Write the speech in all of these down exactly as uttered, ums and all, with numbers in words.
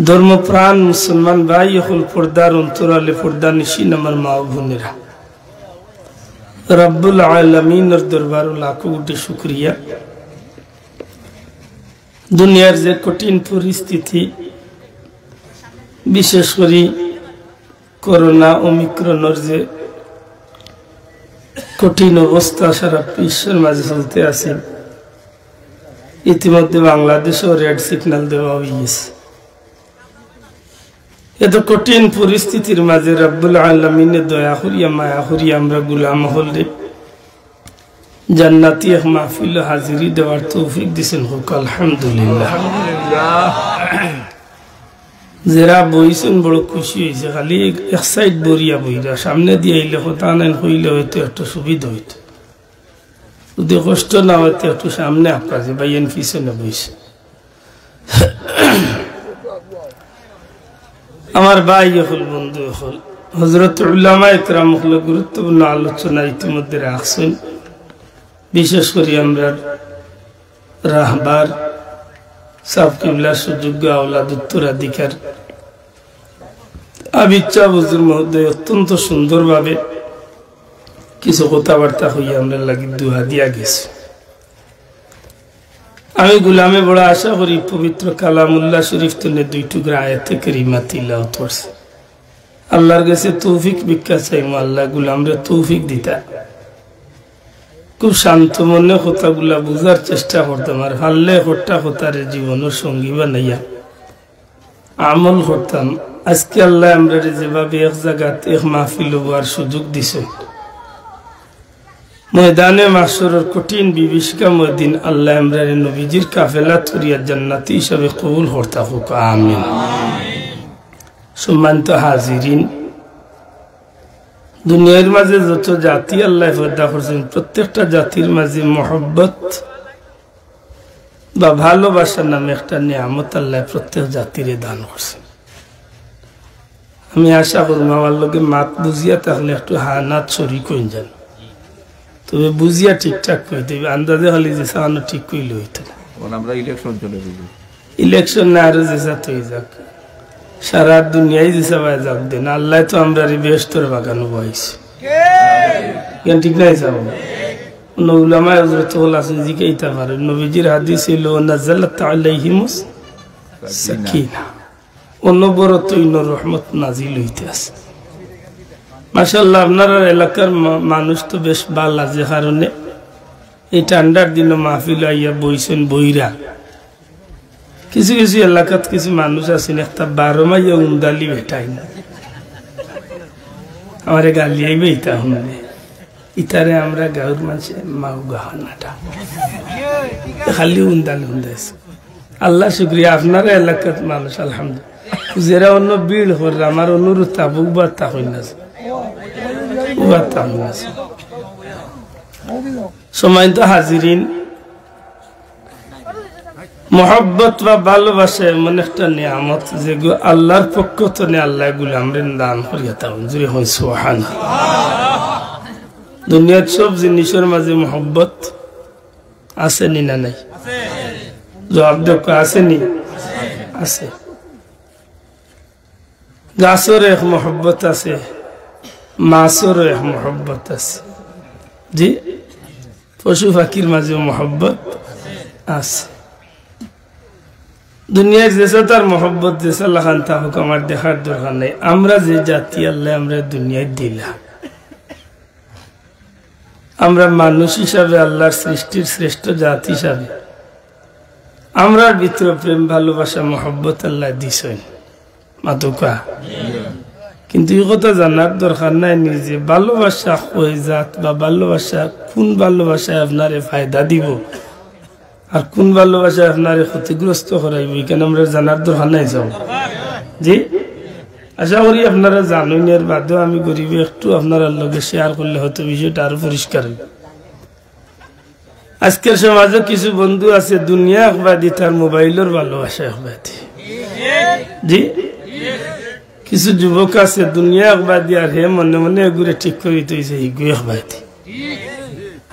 ধর্মপ্রাণ মুসলমান ভাই অকল, পর্দার অন্তরালে পর্দানিশীন আমার মা ও বোনেরা, রব্বুল আলামিনর দরবারো লাখো কোটি শুকরিয়া। দুনিয়ার যে কঠিন পরিস্থিতি, বিশেষ করি করোনা ওমিক্রনর যে কঠিন অবস্থা সারা বিশ্বর মাঝে চলতে আছে, ইতিমধ্যে বাংলাদেশেও রেড সিগন্যাল দেওয়া হয়ে গেছে। এত কঠিন পরিস্থিতির মাঝে রব্বুল আলামিনে দয়া করিয়া, মায়া করিয়া আমরা গোলাম অকলরে জান্নাতি এক মাহফিলো হাজিরি দেওয়ার তৌফিক দিছেন, কউক্কা আলহামদুলিল্লাহ। যেরা বইছেন বড় খুশি হইছে, খালি এক সাইড বরিয়া বইরা, সামনে দিয়া আইলে কথা নাই, কইলে হয়তো একটু সুবিধা হইতো। যদি কষ্ট না হইতো একটু সামনে আপনার যে ভাইয়ান পিছনে বইছে। আমার ভাই অকল, বন্ধু অকল, হযরত উলামা একরাম অকলে গুরুত্বপূর্ণ আলোচনা ইতিমধ্যে রাখছেন। বিশেষ করি আমরা রাহবার সাব কিবলার সুযোগ্য আওলাদ উত্তরাধিকার আবিদ সাব হুজুর মহোদয় অত্যন্ত সুন্দরভাবে কিছু কথাবার্তা হইয়া আমরা লাগি দোয়া দিয়া গেছে। আমি গোলামে বড় আশা করি পবিত্র কালামুল্লাহ শরীফ তনে দুই টুকরা আয়াতে কারিমা তিলাওয়াত করছে। আল্লাহর কাছে তৌফিক ভিক্ষা চাইমু, আল্লাহ গোলামরে তৌফিক দিতা। খুব শান্ত মনে কথাগুলা বুঝার চেষ্টা করতাম, আর পারলে হট্টা কথারে জীবনর সঙ্গী বানাইয়া আমল করতাম। আজকে আল্লাহ আমরারে যেভাবে এক জাগাত এক মাহফিল হওয়ার সুযোগ দিছে, ময়দানে মাহশরর কঠিন বিভীষিকাময় দিন আল্লাহ আমরারে নবীজির কাফেলাত করিয়া জান্নাতি হিসাবে কবুল করতা কউক্কা, আমিন। সম্মানিত হাজিরিন, দুনিয়ার মাঝে যত জাতি আল্লাহ পয়দা করছেন, প্রত্যেকটা জাতির মাঝে মহব্বত বা ভালোবাসা নামে একটা নিয়ামত আল্লাহ প্রত্যেক জাতিরে দান করছেন। আমি আশা করমু আমার লগে মাত বুঝিয়া থাকলে একটু হানাত শরিক হইন যান, তবে বুঝিয়া ঠিকঠাক কইতে হইবে। আন্দাজে খালি যে সাহানো ঠিক কইলে হইতো না। এখন আমরা ইলেকশন চলে যাবে। ইলেকশন না আরো যে জাত হয়ে যাক, সারা দুনিয়ায় যে সবাই যাক দেন, আল্লাহ তো আমরারে বেহেশতর বাগানো বহাইছে। কেন ঠিক নাই যাবো? অন্য উলামায়ে হযরত হকল আছেন, জিকাইতা পারে। নবীজির হাদিস হইল, "নাজালাত আলাইহিমুস সাকিনা।" অনবরত ইনো রহমত নাজিল হইতে আছে। মাশাআল্লাহ, আপনারার এলাকার মা-, মানুষ তো বেশ ভালা, যে কারণে এই ঠান্ডার দিনও মাহফিল আইয়া বইছেন বইরা। কিছু কিছু এলাকাত কিছু মানুষ আছেন, একটা বারো মাইয়া উন্দালি বেটাইন। আমারে গালি আইবে ইতা হুনলে। ইতারে আমরা গাঁওর মানষে মাও গাহানাটা। খালি উন্দালি উন্দাইছে। আল্লাহ শুক্রিয়া, আপনারা এলাকাত মানুষ, আলহামদুলিল্লাহ। যেরা অন্য ভিড় কররা, আমার অনুরোধ থাকবো, উবাত্তা কইন না। উবাত্তা কইন না। সম্মানিত হাজিরিন, মহব্বত বা ভালোবাসা এমন একটা নিয়ামত, যেগু আল্লাহর পক্ষ তনে আল্লাহ গুলামরে দান করিয়া থাকইন। জুরে হই সুবহান। দুনিয়ার সব জিনিসর মাঝে মহব্বত আছে নি না নাই? জবাব দেউক্কা, আছে নি? আছে। গাছর এক মহব্বত আছে, মাছরও এক মহব্বত আছে। জি, পশু পাখির মাঝেও মহব্বত আছে। দুনিয়ার যেসা তার মহব্বত, যেসা লাখান থাকুক, আমার দেখার দরকার নাই। আমরা যে জাতি, আল্লাহ আমরা দুনিয়ায় দিলা, আমরা মানুষ হিসাবে, আল্লাহর সৃষ্টির শ্রেষ্ঠ জাত হিসাবে, আমরার ভিতরে প্রেম, ভালোবাসা, মহব্বত আল্লাহ দিছইন। মাতুক্কা। কিন্তু এই কথা জানার দরকার নাই নি যে ভালোবাসা কয় জাত বা ভালোবাসা, কোন ভালোবাসায় আপনারে ফায়দা দিব আর কোন ভালোবাসায় আপনারে ক্ষতিগ্রস্ত করাইব, ইখান আমরা জানার দরকার নাই যাও। জি, আশা করি আপনারা জানইন, এর বাদেও আমি গরিবে একটু আপনারার লগে শেয়ার করলে হয়তো বিষয়টা আরো পরিষ্কার হইব। আজকের সমাজে কিছু বন্ধু আছে, দুনিয়া একবাদি, তার মোবাইলর ভালোবাসা একবাদি। জি, কিছু যুবক আছে, দুনিয়া একবাদি, আর হে মনে মনে এগুরে ঠিক করি তৈছে, হিগু একবাদি।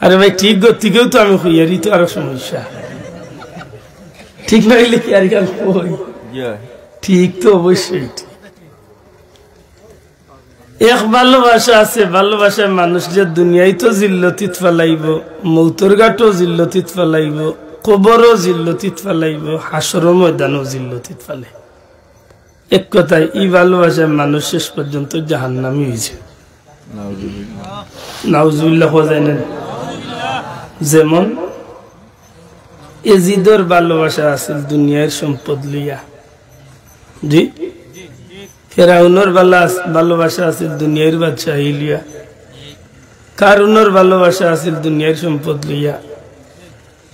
আরে ভাই, ঠিক গতিকেও তো আমি কইয়ারি, তো আরো সমস্যা। ঠিক নাইলে কি আর কাল কই? ঠিক তো অবশ্যই ঠিক। এক ভালোবাসা আছে, ভালোবাসায় মানুষ যে দুনিয়াইতো জিল্লতিত ফালাইবো, মৌতর ঘাটো জিল্লতিত ফালাইবো, কবরও জিল্লতিত ফালাইবো, হাশরর ময়দানও জিল্লতিত ফালাইবো। এক কথায়, ই ভালোবাসায় মানুষ শেষ পর্যন্ত জাহান্নামী অইছে। নাউজুবিল্লাহ। নাউজুবিল্লাহ কওয়া যায় না? যেমন এজিদর ভালোবাসা আছিল দুনিয়ার সম্পদ লইয়া, জি, ফেরাউনর ভালা-, ভালোবাসা আছিল দুনিয়ার বাদশাহী লইয়া, কারুনর ভালোবাসা আছিল দুনিয়ার সম্পদ লইয়া,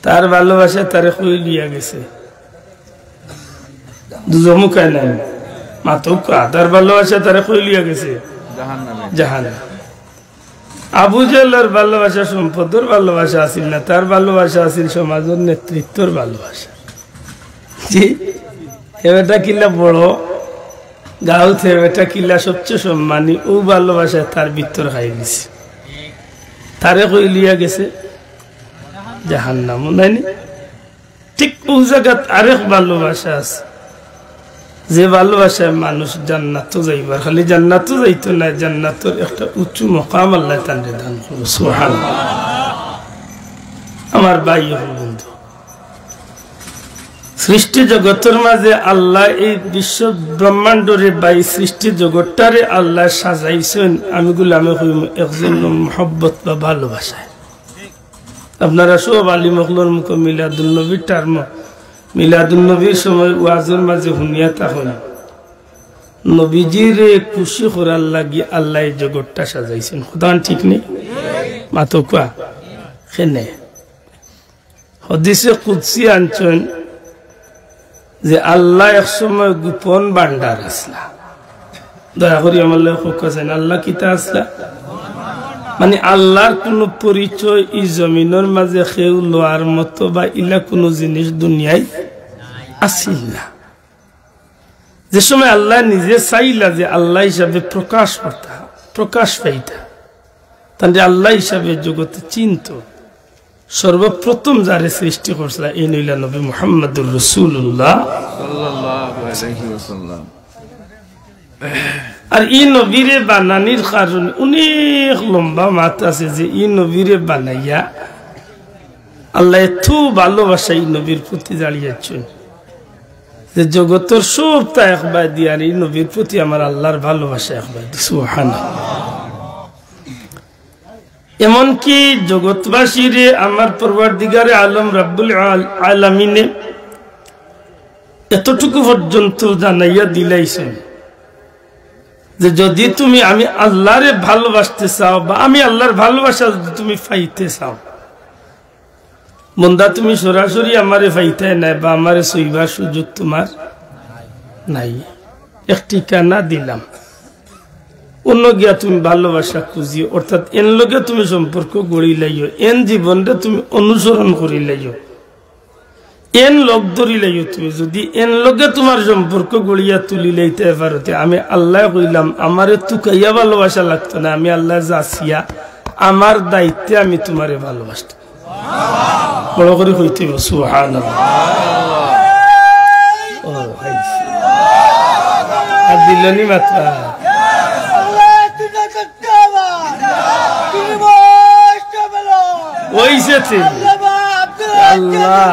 তার ভালোবাসা তারে কই লইয়া গেছে? দুজখ মুখায় নাই। মাতউক্কা, তার ভালোবাসা তারে কই লইয়া গেছে? জাহান্নামে। জাহান্নাম। আবু জেহেলর ভালোবাসা সম্পদর ভালোবাসা আছিল না, তার ভালোবাসা আছিল সমাজর নেতৃত্বর ভালোবাসা। জি, এ বেটা কিলা বড়, গাউত এ বেটা কিলা সবচেয়ে সম্মানী, অউ ভালোবাসায় তার ভিতর খাই দিছে। তারে কই লইয়া গেছে? জাহান্নাম, নায়নি? ঠিক অউ জাগাত আরেক ভালোবাসা আছে, যে ভালোবাসায় মানুষ জান্নাতো যাইবার, খালি জান্নাতো যাইতো নায়, জান্নাতর একটা উঁচু মকাম আল্লায় তানরে দান করবো। সুবহানাল্লাহ। আমার ভাই ও বন্ধু, সৃষ্টি জগতর মাঝে আল্লায় এই বিশ্ব ব্রহ্মাণ্ডরে বা এই সৃষ্টি জগতটারে আল্লায় সাজাইছইন, আমি গুলামে কইমু, একজনর মহব্বত বা ভালোবাসায়। আপনারা সব আলিম অকলর মুখো মিলাদুন নবীর টার্ম, মিলাদুন নবীর সময় ওয়াজর মাঝে হুনিয়া থাকইন, নবীজিরে খুশি করার লাগি আল্লায় এই জগতটা সাজাইছইন। কথাখান ঠিক নি? মাতউক্কা। কেনে? হাদিসে কুদসি আনছইন যে আল্লায় এক সময় গোপন ভান্ডার আছলা। দয়া করি আমার লগে কউক্কা চাইন, আল্লাহ কিতা আছলা? মানে, আল্লাহর কুনু পরিচয় ই জমিনর মাঝে কেউ লওয়ার মতো বা ইলা কুনু জিনিস দুনিয়ায় আছিল না। যে সময় আল্লায় নিজে চাইলা যে আল্লাহ হিসাবে প্রকাশ করতা, প্রকাশ পাইতা, তানরে আল্লাহ হিসাবে জগতে চিনতো, সর্বপ্রথম যারে সৃষ্টি করছিলা, এইন অইলা নবী মুহাম্মাদুর রাসূলুল্লাহ। সাল্লাল্লাহু আলাইহি ওয়াসাল্লাম। আর ই নবীরে বানানির কারণে অনেক লম্বা মাত আছে যে ই নবীরে বানাইয়া আল্লায় এত ভালোবাসা ই নবীর প্রতি জাড়িয়াছইন যে জগতর সবতা একবায় দিয়া আর ই নবীর প্রতি আমার আল্লাহর ভালোবাসা একবায় দি। সুবহানাল্লাহ। এমনকি জগৎবাসীরে আমার পরওয়ারদিগারে আলম রাব্বুল আল-, আলামিনে এতটুকু পর্যন্ত জানাইয়া দিলাইছইন যে যদি তুমি আমি আল্লাহরে ভালোবাসতে চাও বা আমি আল্লাহর ভালোবাসা যদি তুমি পাইতে চাও, বন্দা, তুমি সরাসরি আমারে পাইতায় নায় বা আমারে ছইবার সুযোগ তুমার নাই। এক ঠিকানা দিলাম, অনো গিয়া তুমি ভালোবাসা খুঁজিও, অর্থাৎ এন লগে তুমি সম্পর্ক গড়িলাইও, এন জীবনরে তুমি অনুসরণ করিলাইও, এন লগ ধরিলাইও। তুমি যদি এন লগে তুমার সম্পর্ক গড়িয়া তুলিলাইতায় পারো, তে আমি আল্লায় কইলাম, আমারে তুকাইয়া ভালোবাসা লাগতো না, আমি আল্লায় যাচিয়া আমার দায়িত্বে আমি তুমারে ভালোবাসতাম। বড় করি কইতে অইবো, সুবহানাল্লাহ। ও, আইছে। আর দিলনি মাত্রা। অইছে তে। আল্লাহ।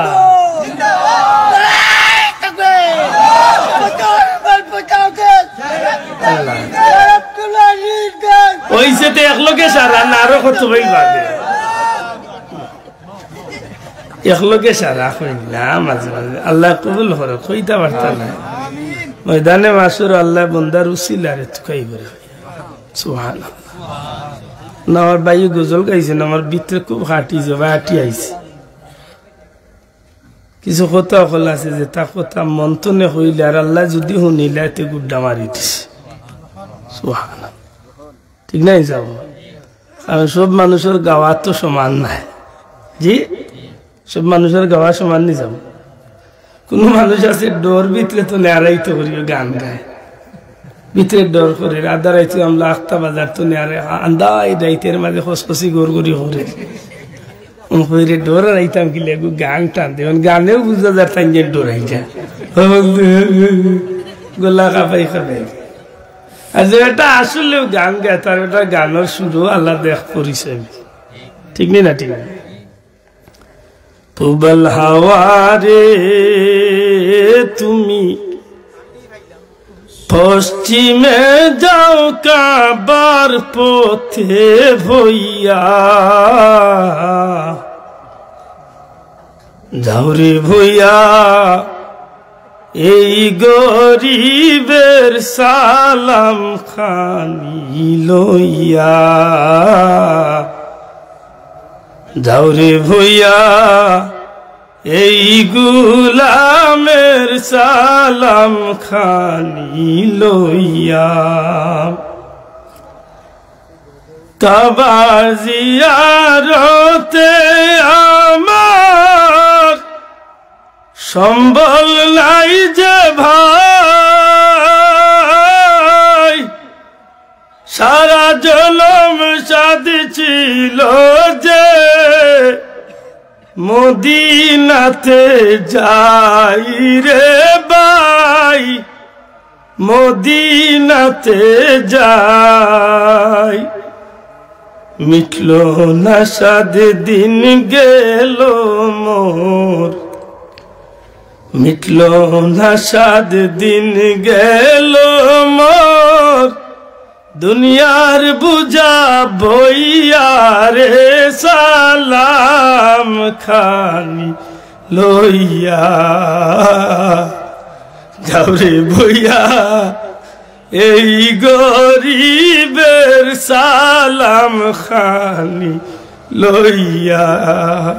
আল্লাহ। অইছে তে, একলগে সারা না, আরো কত ভাই বাদে। একলগে সারা কই না, মাঝে মাঝে। আল্লায় কবুল করো, কইতা পারতা না। ময়দানে মাশর আল্লায় বন্দার উসিলারে তুকাইবো রে। সুবহানাল্লাহ। না, আমার ভাইয়ে গজল গাইছে না, আমার ভিতরে খুব হাটিছে, ভাই হাটি আইছে। কিছু কথা অকল আছে যেতা কথা মন থনে কইলে আর আল্লায় যদি হুনিলায় তে গুড্ডা মারি দিছে। সুবহানাল্লাহ। ঠিক নায় যাবো? কারণ সব মানুষর গাওয়া তো সমান নায়। জি? সব মানুষর গাওয়া সমান নি যাবো? কুনু মানুষ আছে ডর ভিতরে তো নেয়ারাইতো করিও গান গায়। ভিতরে ডর করে, আধা রাইতো আমলা আখতা বাজার তো নেয়ারে, আন্দাই রাইতের মাঝে খসখসি গড়গড়ি করে। অন কইরে ডর রাইতাম কিলা, এগু গান টান দে। অন গানেও বুঝা যার তাইন যে ডরাই যায়। গলা কাঁপাই কাঁপাই। আর যে এটা আসলেও গান গায়, তার এটা গানর সুরও আলাদা এক পরিচয়। ঠিক নি না? ঠিক নি? পুবাল হাওয়ারে তুমি পশ্চিমে যাও কাবার পথে বইয়া, যাও রে বইয়া এই গরিবের সালাম খানি লইয়া। যাও রে বইয়া এই গুলামের সালাম খানি লইয়া। কাবার জিয়ারতে আমার সম্বল নাই যে ভাই, সারা জনম সাধ ছিল যে মদিনাতে যাই রে ভাই, মদিনাতে যাই। মিটলো না সাত দিন গেল মোর, মিটলো না সাত দিন গেল মোর, দুনিয়ার বুঝা বইয়া রে সালাম খানি লইয়া। যাও রে বইয়া এই গরিবের সালাম খানি লইয়া।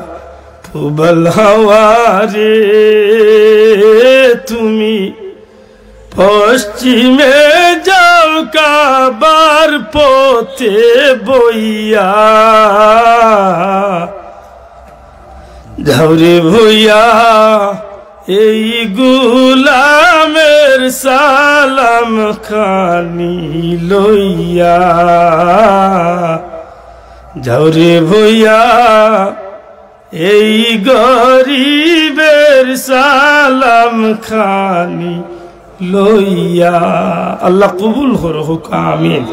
পুবাল হাওয়ারে তুমি পশ্চিমে যাও কাবার পথে বইয়া। যাও রে বইয়া এই গুলামের সালাম খানি লইয়া। যাও রে বইয়া এই গরিবের সালাম খানি লইয়া। আল্লাহ কবুল করো, হোক আমিন।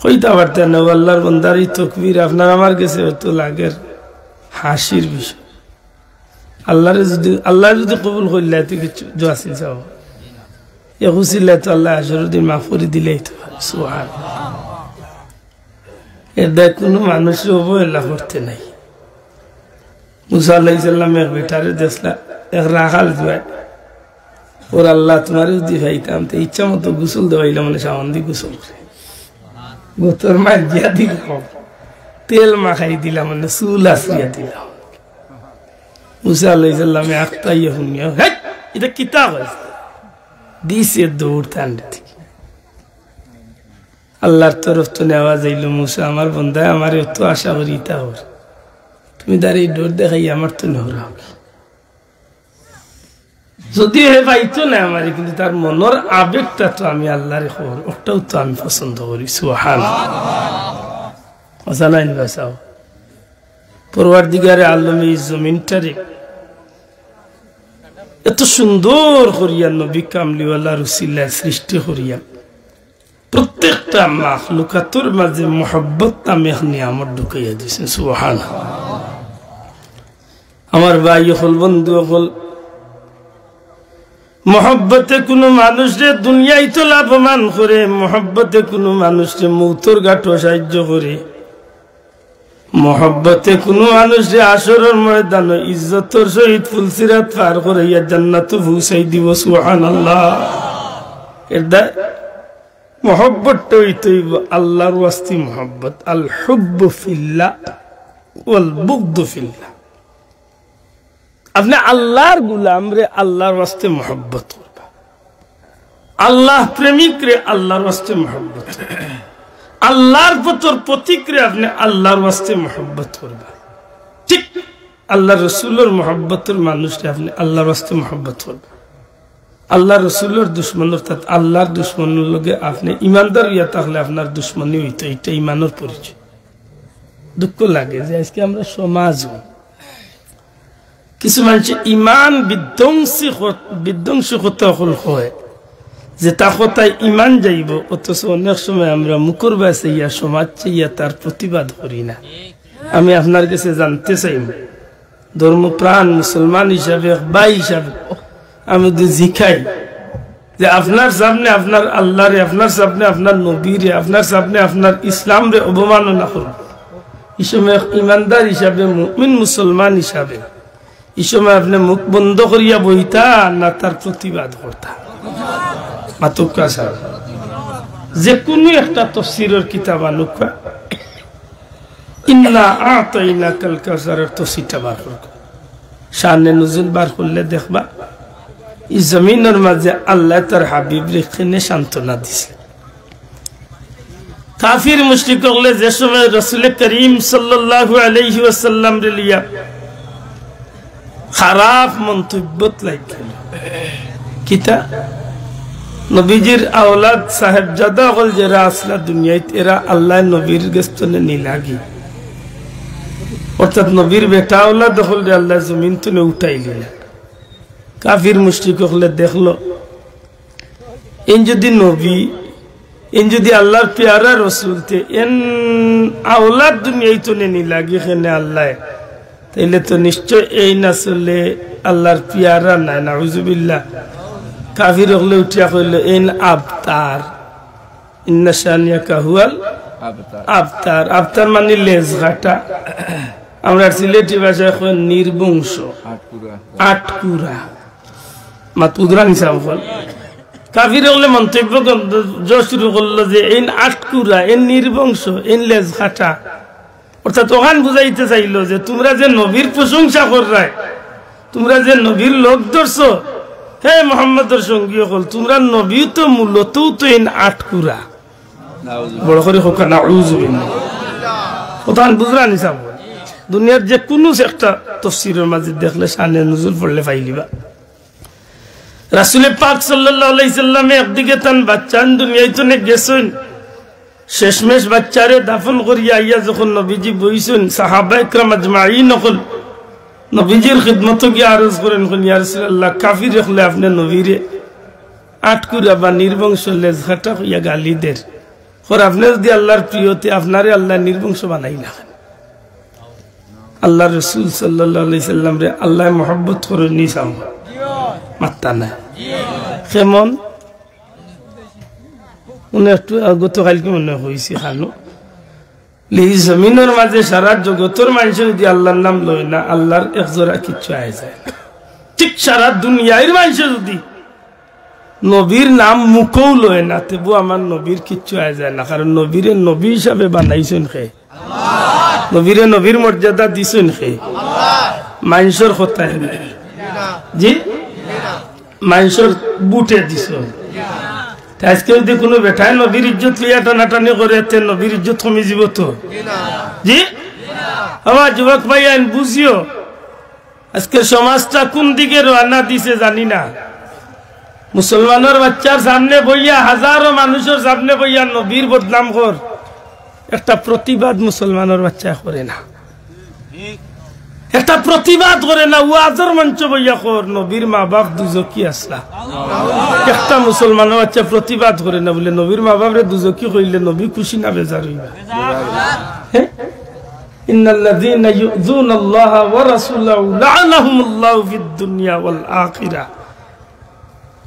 কইতা পারতেন না, ও আল্লাহর বন্দার এই তকবীর আপনার আমার গেছে হয়তো লাগের হাসির বিষয়। আল্লাহরে যদি, আল্লাহ যদি কবুল করলে তো কিছু জোয়াসিন চাও, এ খুশিলে তো আল্লাহ আসর দিন মাফ করে দিলেই তো হয়। সুবহান। এর দায় কোনো মানুষের অবহেলা করতে নাই। মুসা আলাইহিস সালাম এক বেটারে দেখলা, এক রাখাল জুয়ান, ওর আল্লাহ তোমারে যদি পাইতাম, তো ইচ্ছা মতো গোসল দেওয়াইলাম, মানে সাবান দি গোসল করে। গোতর মার দিয়া দিলাম, তেল মাখাই দিলাম, মানে চুল আছড়িয়া দিলাম। মুসা আলাইহিস সালামে আখতাইয়া শুনিয়া, "হেই, এটা কিতা হয়েছে?" দিছে দৌড় তান্ডে থেকে। আল্লাহর তরফ তো নেওয়া যাইল, "মুসা, আমার বন্দায় আমারে অত আশা করি ইতা হর, তুমি তার এই ডর দেখাই আমার তো নেওরা হবে।" যদিও হে পাইতো না আমারে, কিন্তু তার মনর আবেগটা তো আমি আল্লাহরে খবর, ওটাও তো আমি পছন্দ করি। সুবহান। আচ্ছা, নাই নি বাসাও। পরওয়ারদিগারে আলমে এই জমিনটারে এত সুন্দর করিয়া নবী কামলিওয়ালার উসিলায় সৃষ্টি করিয়া প্রত্যেকটা মাখলুকাতর মাঝে মহব্বত নামে এক নিয়ামত ঢুকাইয়া দিছেন। সুবহান। আমার ভাই অকল, বন্ধু অকল, মহব্বতে কোনো মানুষরে দুনিয়ায় তো লাভবান করে, মহব্বতে কোনো মানুষরে মৌতর ঘাটো সাহায্য করে, মহব্বতে কোনো মানুষরে হাশরর ময়দানো ইজ্জতর সহিত ফুলসিরাত পার করাইয়া জান্নাতো পৌঁছাই দিব। সুবহানাল্লাহ। এর দ্বারা মহব্বতটা হইতে হইব আল্লাহর ওয়াস্তে মহব্বত, আল হুব্বু ফিল্লাহ ওয়াল বুগদু ফিল্লাহ। আপনে আল্লাহর গুলামরে আল্লাহর ওয়াস্তে মহব্বত করবা, আল্লাহ প্রেমিকরে আল্লাহর ওয়াস্তে মহব্বত করবা, আল্লাহর পথর পথিকরে আপনে আল্লাহর ওয়াস্তে মহব্বত করবা। ঠিক আল্লাহর রসুলর মহব্বতর মানুষরে আপনে আল্লাহর ওয়াস্তে মহব্বত করবা। আল্লাহর রসুলর দুশমন, অর্থাৎ আল্লাহর দুশমনর লগে আপনে ইমানদার হইয়া থাকলে আপনার দুশমনি হইতো, এটা ইমানর পরিচয়। দুঃখ লাগে যে আজকে আমরা সমাজ কিছু মানষে ইমান বিধ্বংসী ক-, বিধ্বংসী কথা অকল কয়, যেতা কথায় ইমান যাইবো, অথচ অনেক সময় আমরা মুখর বায় চাইয়া, সমাজ চাইয়া তার প্রতিবাদ করি না। আমি আপনার গেছে জানতে চাইমু, ধর্মপ্রাণ মুসলমান হিসাবে, এক ভাই হিসাবে আমি যদি জিকাই যে আপনার সামনে আপনার আল্লাহরে, আপনার সামনে আপনার নবীরে, আপনার সামনে আপনার ইসলামরে অবমাননা করবো, ই সময় এক ইমানদার হিসাবে, মুমিন মুসলমান হিসাবে ই সময় আপনে মুখ বন্ধ করিয়া বইতা না তার প্রতিবাদ করতা? মাতুক্কা সাব, যে কুনু একটা তফসিরর কিতাব আনুক্কা, ইন্না আ'তাইনাকাল কাউসারর তফসিরটা বার করুক্কা। শানে নুজুল বার করলে দেখবা, ই জমিনর মাঝে আল্লায় তার হাবিবরে কেনে সান্ত্বনা দিছে। কাফির মুশরিক অকলে যে সময় রসুলে করিম সাল্লাল্লাহু আলাইহি ওয়াসাল্লামরে লইয়া খারাপ মন্তব্যত লাগিল, কিতা, নবীজির আওলাদ সাহেবজাদা অকল যেরা আছলা দুনিয়াত, এরা আল্লায় নবীর গেছ তনে নিলাগি, অর্থাৎ নবীর বেটা আওলাদ অকলরে আল্লায় জমিন তনে উঠাইলিলা। কাফির মুশরিক অকলে দেখলো, এইন যুদি নবী, এইন যুদি আল্লার পিয়ারা রসুল, তে এইন আওলাদ দুনিয়াত তনে নিলাগি কেনে আল্লায়, তাইলে তো নিশ্চয় এইন আসলে আল্লার পিয়ারা নায়, নাউজুবিল্লাহ। কাফির অকলে উঠিয়া কইলো, এইন আবতার, ইন্না শানিয়াকা হুয়াল আবতার। আবতার, আবতার মানি লেজ কাটা। আমরার সিলেটি ভাষায় কয় নির্বংশ, আটকুরা। আটকুরা। মাত বুঝরা নি সাব অকল? কাফির অকলে মন্তব্য কর-, দেওয়া শুরু করলো যে এইন আটকুরা, এইন নির্বংশ, এইন লেজ কাটা। অর্থাৎ অখান বুঝাইতে চাইলো যে তুমরা যে নবীর প্রশংসা কররায়, তুমরা যে নবীর লগ ধরছো, হে মোহাম্মদর সঙ্গী অকল, তুমরার নবী তো মূলত তো এইন আটকুরা। বড় করি কউক্কা, নাউজুবিল্লাহ। অখান বুঝরা নি সাব অকল? দুনিয়ার যে কুনু একটা তফসিরর মাঝে দেখলে শানে নুজুল পড়লে পাইলিবা। রাসুলে পাক সাল্লাল্লাহু আলাইহি সাল্লামে একদিকে তান বাচ্চাইন দুনিয়াত তনে গেছইন, শেষমেশ বাচ্চারে দাফন করিয়া আইয়া যখন নবীজি বইছইন, সাহাবা একরাম আজমাইন অকল নবীজির খিদমতো গিয়া আরজ করইন, কইন, ইয়া রাসুলাল্লাহ, কাফির অকলে আপনে নবীরে আটকুরা বা নির্বংশ লেজ কাটা কইয়া গালি দের। কর, আপনে যুদি আল্লার প্রিয়, তে আপনারে আল্লায় নির্বংশ বানাইলা কেনে? আল্লার রসুল সাল্লাল্লাহু আলাইহি সাল্লামরে আল্লায় মহব্বত করইন নি সাব অকল? মাত্তা নায়। কেমন? মনে একটু, আহ, গতকালকে মনে অয় কইছি খানো। লে ই জমিনর মাঝে সারা জগতর মানষে যুদি আল্লার নাম লয় না, আল্লার এক জরা কিচ্ছু আয় যায় না। ঠিক সারা দুনিয়ার মানষে যুদি নবীর নাম মুখও লয় না, তেবু আমার নবীর কিচ্ছু আয় যায় না, কারণ নবীরে নবী হিসাবে বানাইছইন কে? নবীরে নবীর মর্যাদা দিছইন কে? মানষর কথায় না। জি? মানষর বুটে দিছইন। তে আজকে যুদি কুনু বেটায় নবীর ইজ্জত লইয়া টানাটানি করে, তে নবীর ইজ্জত কমি যিবো তো? জি? আমার যুবক ভাইয়াইন বুঝিও, আজকে সমাজটা কুন দিকে রওয়ানা দিছে জানি না। মুসলমানর বাচ্চার সামনে বইয়া, হাজারো মানুষর সামনে বইয়া নবীর বদনাম কর, একটা প্রতিবাদ মুসলমানর বাচ্চায় করে না। একটা প্রতিবাদ করে না, ওয়াজর মঞ্চ বইয়া কর, নবীর মা বাপ দুজকি আছলা। একটা মুসলমানর বাচ্চা প্রতিবাদ করে না, বুলে নবীর মা বাপরে দুজকি কইলে নবী খুশি না বেজার অইবা? হে? ইন্নাল্লাযীনা ইউযুনাল্লাহা ওয়া রাসূলাহু লাআনাহুমুল্লাহু ফিদ দুনিয়া ওয়াল আখিরাহ।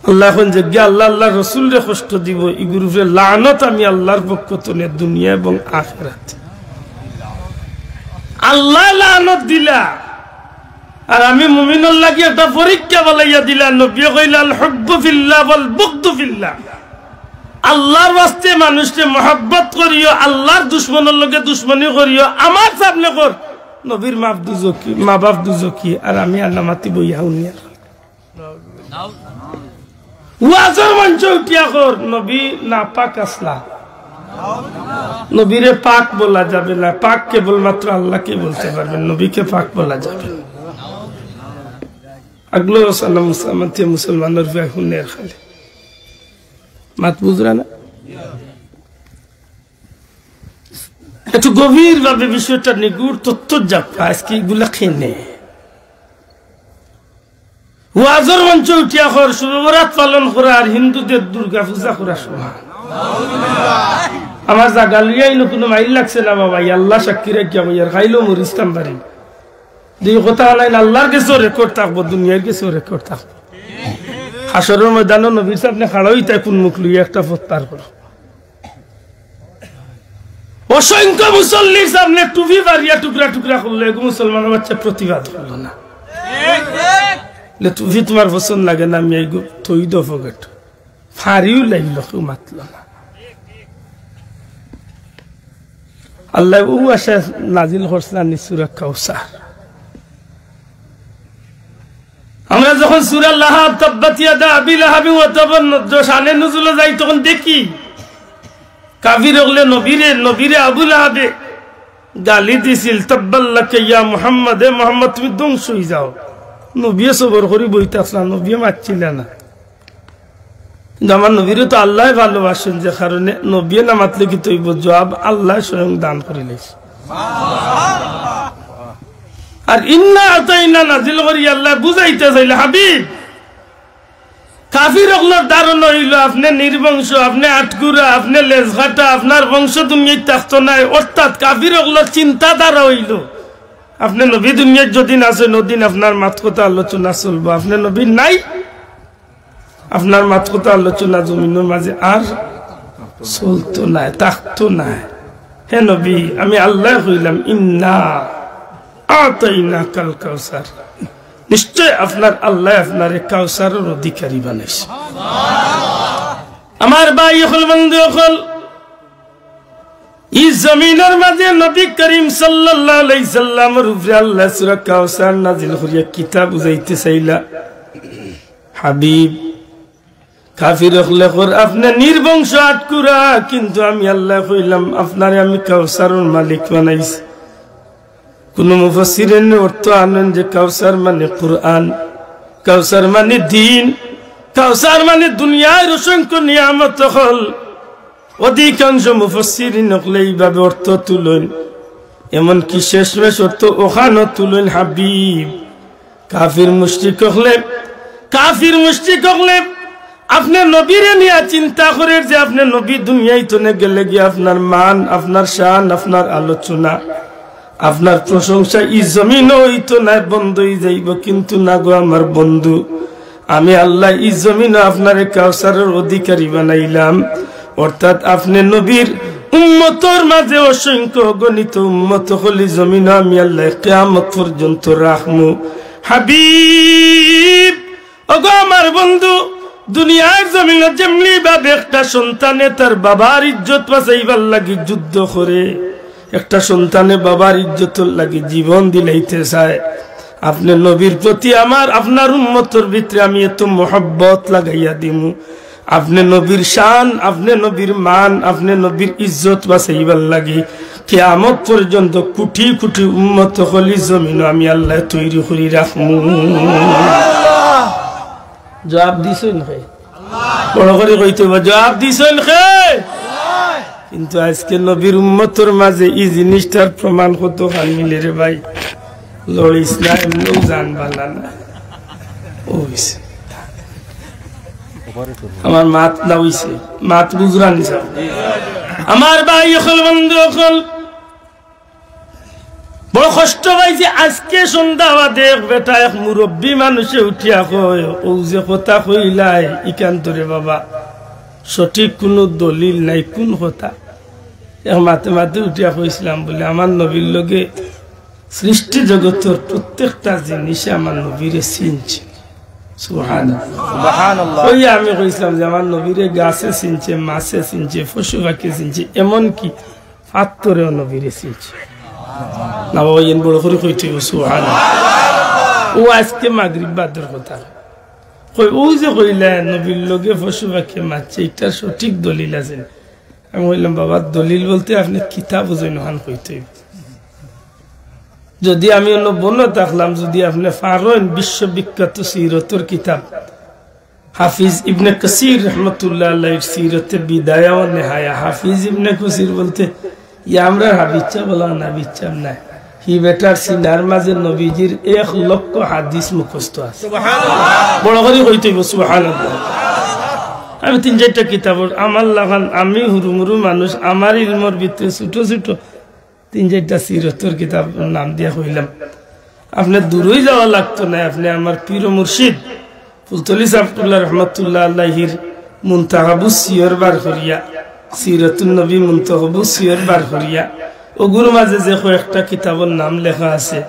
আল্লায় কইন, যেগিয়ে আল্লাহ, আল্লার রসুলরে কষ্ট দিবো, ইগুর উপরে লানত আমি আল্লার পক্ষ তনে দুনিয়া এবং আখিরাত। আল্লায় লানত দিলা, আর আমি মুমিনর লাগি একটা পরীক্ষা বানাইয়া দিলা। নবীয়ে কইলা, "আল হুব্বু ফিল্লাহ ওয়াল বুগদু ফিল্লাহ।" আল্লার ওয়াস্তে মানুষরে মহব্বত করিও, আল্লার দুশমনর লগে দুশমনি করিও, আমার সামনে কর। নবীর মা বাপ দুজকি, মা বাপ দুজকি, আর আমি আনামাতি বইয়া হুনিয়ার। ওয়াজর মঞ্চ উঠিয়া কর, নবী নাপাক আছলা। নবীরে পাক বলা যাবে না, পাক কেবলমাত্র আল্লাহকে বলতে পারবেন, নবীকে পাক বলা যাবে না। আগলো সালাম মুসলমান, মুসলমানর বিয়া হুনের খালি। মাত বুঝরা না? একটু গভীরভাবে বিষয়টা নিগুড় তত্ত্ব যাপা, আজকে এগুলা কেনে। ওয়াজর মঞ্চে উঠিয়া কর, শুভ বরাত পালন করা আর হিন্দুদের দুর্গা পূজা করা সমান। আমার জাগা লইয়া ইনো কুনু মাইল লাগছে না বাবা, ই আল্লাহ সাক্ষী রাখিয়া কইয়ার, খাইলেও মরিস তাম পারি। দুই কথা নাই, আল্লাহর গেছেও রেকর্ড থাকবো, দুনিয়ার গেছেও রেকর্ড থাকবো। হাশরর ময়দানো নবীর সামনে খাড়া অইতায় কোন মুখ লইয়া একটা পথ পার করো। অসংখ্য মুসল্লির সামনে টুপি ফাড়িয়া টুকরা টুকরা করলো, এগু মুসলমানর বাচ্চা প্রতিবাদ করলো না। বলে, "টুপি তুমার পছন্দ লাগে না, আমি এইগু থই দো পকেট।" ফাড়িও লাগলো, কেউ মাতলো না। আল্লাহ ও আশা নাজিল করছিলেন সূরা কাউসার। আমরা যখন সূরা লাহাব, তাব্বাত ইয়াদা আবি লাহাবিন ওয়া তাব, শানে নুজুলে যাই, তখন দেখি কাফির অকলে নবীরে, নবীরে আবু লাহাবে গালি দিছিল, "তাব্বাল্লাকা ইয়া মুহাম্মদ, এ মুহাম্মদ, তুমি ধ্বংস অই যাও।" নবীয়ে সবর করি বইতা আছলা, নবীয়ে মাতছিলা না। কিন্তু আমার নবীরে তো আল্লায় ভালোবাসেন, যে কারণে নবীয়ে না মাতলে কিতা অইবো, জবাব আল্লায় স্বয়ং দান করিলাইছে। আর ইন্না আতাইনা নাজিল করি আল্লায় বুঝাইতা চাইলা, হাবিব, কাফির অকলর ধারণা অইলো আপনে নির্বংশ, আপনে আটকুরা, আপনে লেজ কাটা, আপনার বংশ দুনিয়াত থাকতো নায়। অর্থাৎ কাফির অকলর চিন্তাধারা অইলো আপনে নবী দুনিয়াত যদিন আছইন, অদিন আপনার মাত কথা আলোচনা চলবো। আপনে নবী নাই, আপনার মাত কথা আলোচনা জমিনর মাঝে আর চলতো নায়, থাকতো নায়। হে নবী, আমি আল্লায় কইলাম, "ইন্না আতাইনাকাল কাউসার।" নিশ্চয় আপনার আল্লায় আপনারে কাউসারর অধিকারী বানাইছে। আমার ভাই অকল, বন্ধু অকল, ই জমিনর মাঝে নবী করিম সাল্লাল্লাহু আলাইহি সাল্লামর উপরে আল্লায় সূরা কাউসার নাজিল করিয়া কিতা বুঝাইতে চাইলা? হাবিব, কাফির অকলে কর, আপনে নির্বংশ আটকুরা, কিন্তু আমি আল্লায় কইলাম, আপনারে আমি কাউসারর মালিক বানাইছি। কুনু মুফাসসিরিন অর্থ আনইন যে কাউসার মানে কুরআন, কাউসার মানে দ্বীন, কাউসার মানে দুনিয়ার অসংখ্য নিয়ামত অকল। অধিকাংশ মুফাসসিরিন অকলে ইভাবে অর্থ তুলইন, এমনকি শেষমেশ অর্থ অখানও তুলইন, হাবিব, কাফির মুশরিক অকলে, কাফির মুশরিক অকলে আপনে নবীরে নিয়া চিন্তা করের যে আপনে নবী দুনিয়াত থনে গেলে গিয়া আপনার মান, আপনার শান, আপনার আলোচনা, আপনার প্রশংসা ই জমিনও অইতো নায়, বন্ধ অই যাইবো। কিন্তু না গো আমার বন্ধু, আমি আল্লায় ই জমিনও আপনারে কাউসারর অধিকারী বানাইলাম। অর্থাৎ আপনে নবীর উম্মতর মাঝে অসংখ্য অগণিত উম্মত অকল ই জমিনও আমি আল্লায় কিয়ামত পর্যন্ত রাখমু। হাবিব, ওগো আমার বন্ধু, দুনিয়ার জমিনো যেমনি ভাবে একটা সন্তানে তার বাবার ইজ্জত বাঁচাইবার লাগি যুদ্ধ করে, একটা সন্তানে বাবার ইজ্জতর লাগি জীবন দিলাইতে চায়, আপনে নবীর প্রতি আমার, আপনার উম্মতর ভিতরে আমি এত মহব্বত লাগাইয়া দিমু, আপনে নবীর শান, আপনে নবীর মান, আপনে নবীর ইজ্জত বাঁচাইবার লাগি কিয়ামত পর্যন্ত কোটি কোটি উম্মত অকল ই জমিনো আমি আল্লায় তৈরি করি রাখমু। জবাব দিছইন কে? বড় করি কইতে অইবো, জবাব দিছইন কে? কিন্তু আইজকে নবীর উম্মতর মাঝে ই জিনিসটার প্রমাণ কতখান মিলে রে ভাই? লড়িস না, এমনেউ জান বালা না। অউ অইছে। আমার মাত না অইছে, মাত বুঝরা নি সাব? আমার ভাই অকল, বন্ধু অকল, বড় কষ্ট পাইছি আইজকে সন্ধ্যা বাদে এক বেটা, এক মুরব্বি মানুষে উঠিয়া কয়, "অউ যে কথা কইলায়, ইখান তো রে বাবা, সঠিক কুনু দলিল নাই, কুন কথা?" এক মাতে মাতে উঠিয়া কইছলাম বলে, "আমার নবীর লগে সৃষ্টি জগতর প্রত্যেকটা জিনিসে আমার নবীরে চিনছে।" সুবহানাল্লাহ। সুবহানাল্লাহ। অউ আমি কইছলাম যে আমার নবীরে গাছে চিনছে, মাছে চিনছে, পশু পাখিয়ে চিনছে, এমনকি পাত্থরেও নবীরে চিনছে। না বাবা, ইন বড় করি কইতে অইবো, সুবহানাল্লাহ। অউ আইজকে মাগরিব বাদর কথা। কই, অউ যে কইলা নবীর লগে পশু পাখিয়ে মাতছে, ইটার সঠিক দলিল আছে নি? আমি কইলাম, "বাবা, দলিল বলতে আপনে কিতা বুঝইন, অখান কইতে অইবো।" যদি আমি অন্য বন্য থাকলাম, যদি আপনে পারইন বিশ্ববিখ্যাত সিরতর কিতাব হাফিজ ইবনে কাসির রহমতুল্লাহ আলাইহির সিরতে বিদায়া ওয়া নেহায়া, হাফিজ ইবনে কাসির বলতে ইয়া আমরার হাফিজ সাব বলা না, হাফিজ সাব নায়। হি বেটার সিনার মাঝে নবীজির এক লক্ষ হাদিস মুখস্থ আছে। বড় করি কইতে অইবো, সুবহানাল্লাহ। আমি তিন চাইরটা কিতাবর, আমার লাখান, আমি হুরুমুরু মানুষ, আমার ইলমর ভিতরে ছোট ছোট তিন চাইরটা সিরতর কিতাবর নাম দিয়া কইলাম। আপনে দূরই যাওয়া লাগতো নায়, আপনে আমার পীর ও মুর্শিদ ফুলতলি ছাহেব কিবলা রহমতুল্লাহ আলাইহির মুনতাখাবুস সিয়র বার করিয়া, সিরতুন নবী মুনতাখাবুস সিয়র বার করিয়া, অগুর মাঝে যে কয়েকটা কিতাবর নাম লেখা আছে,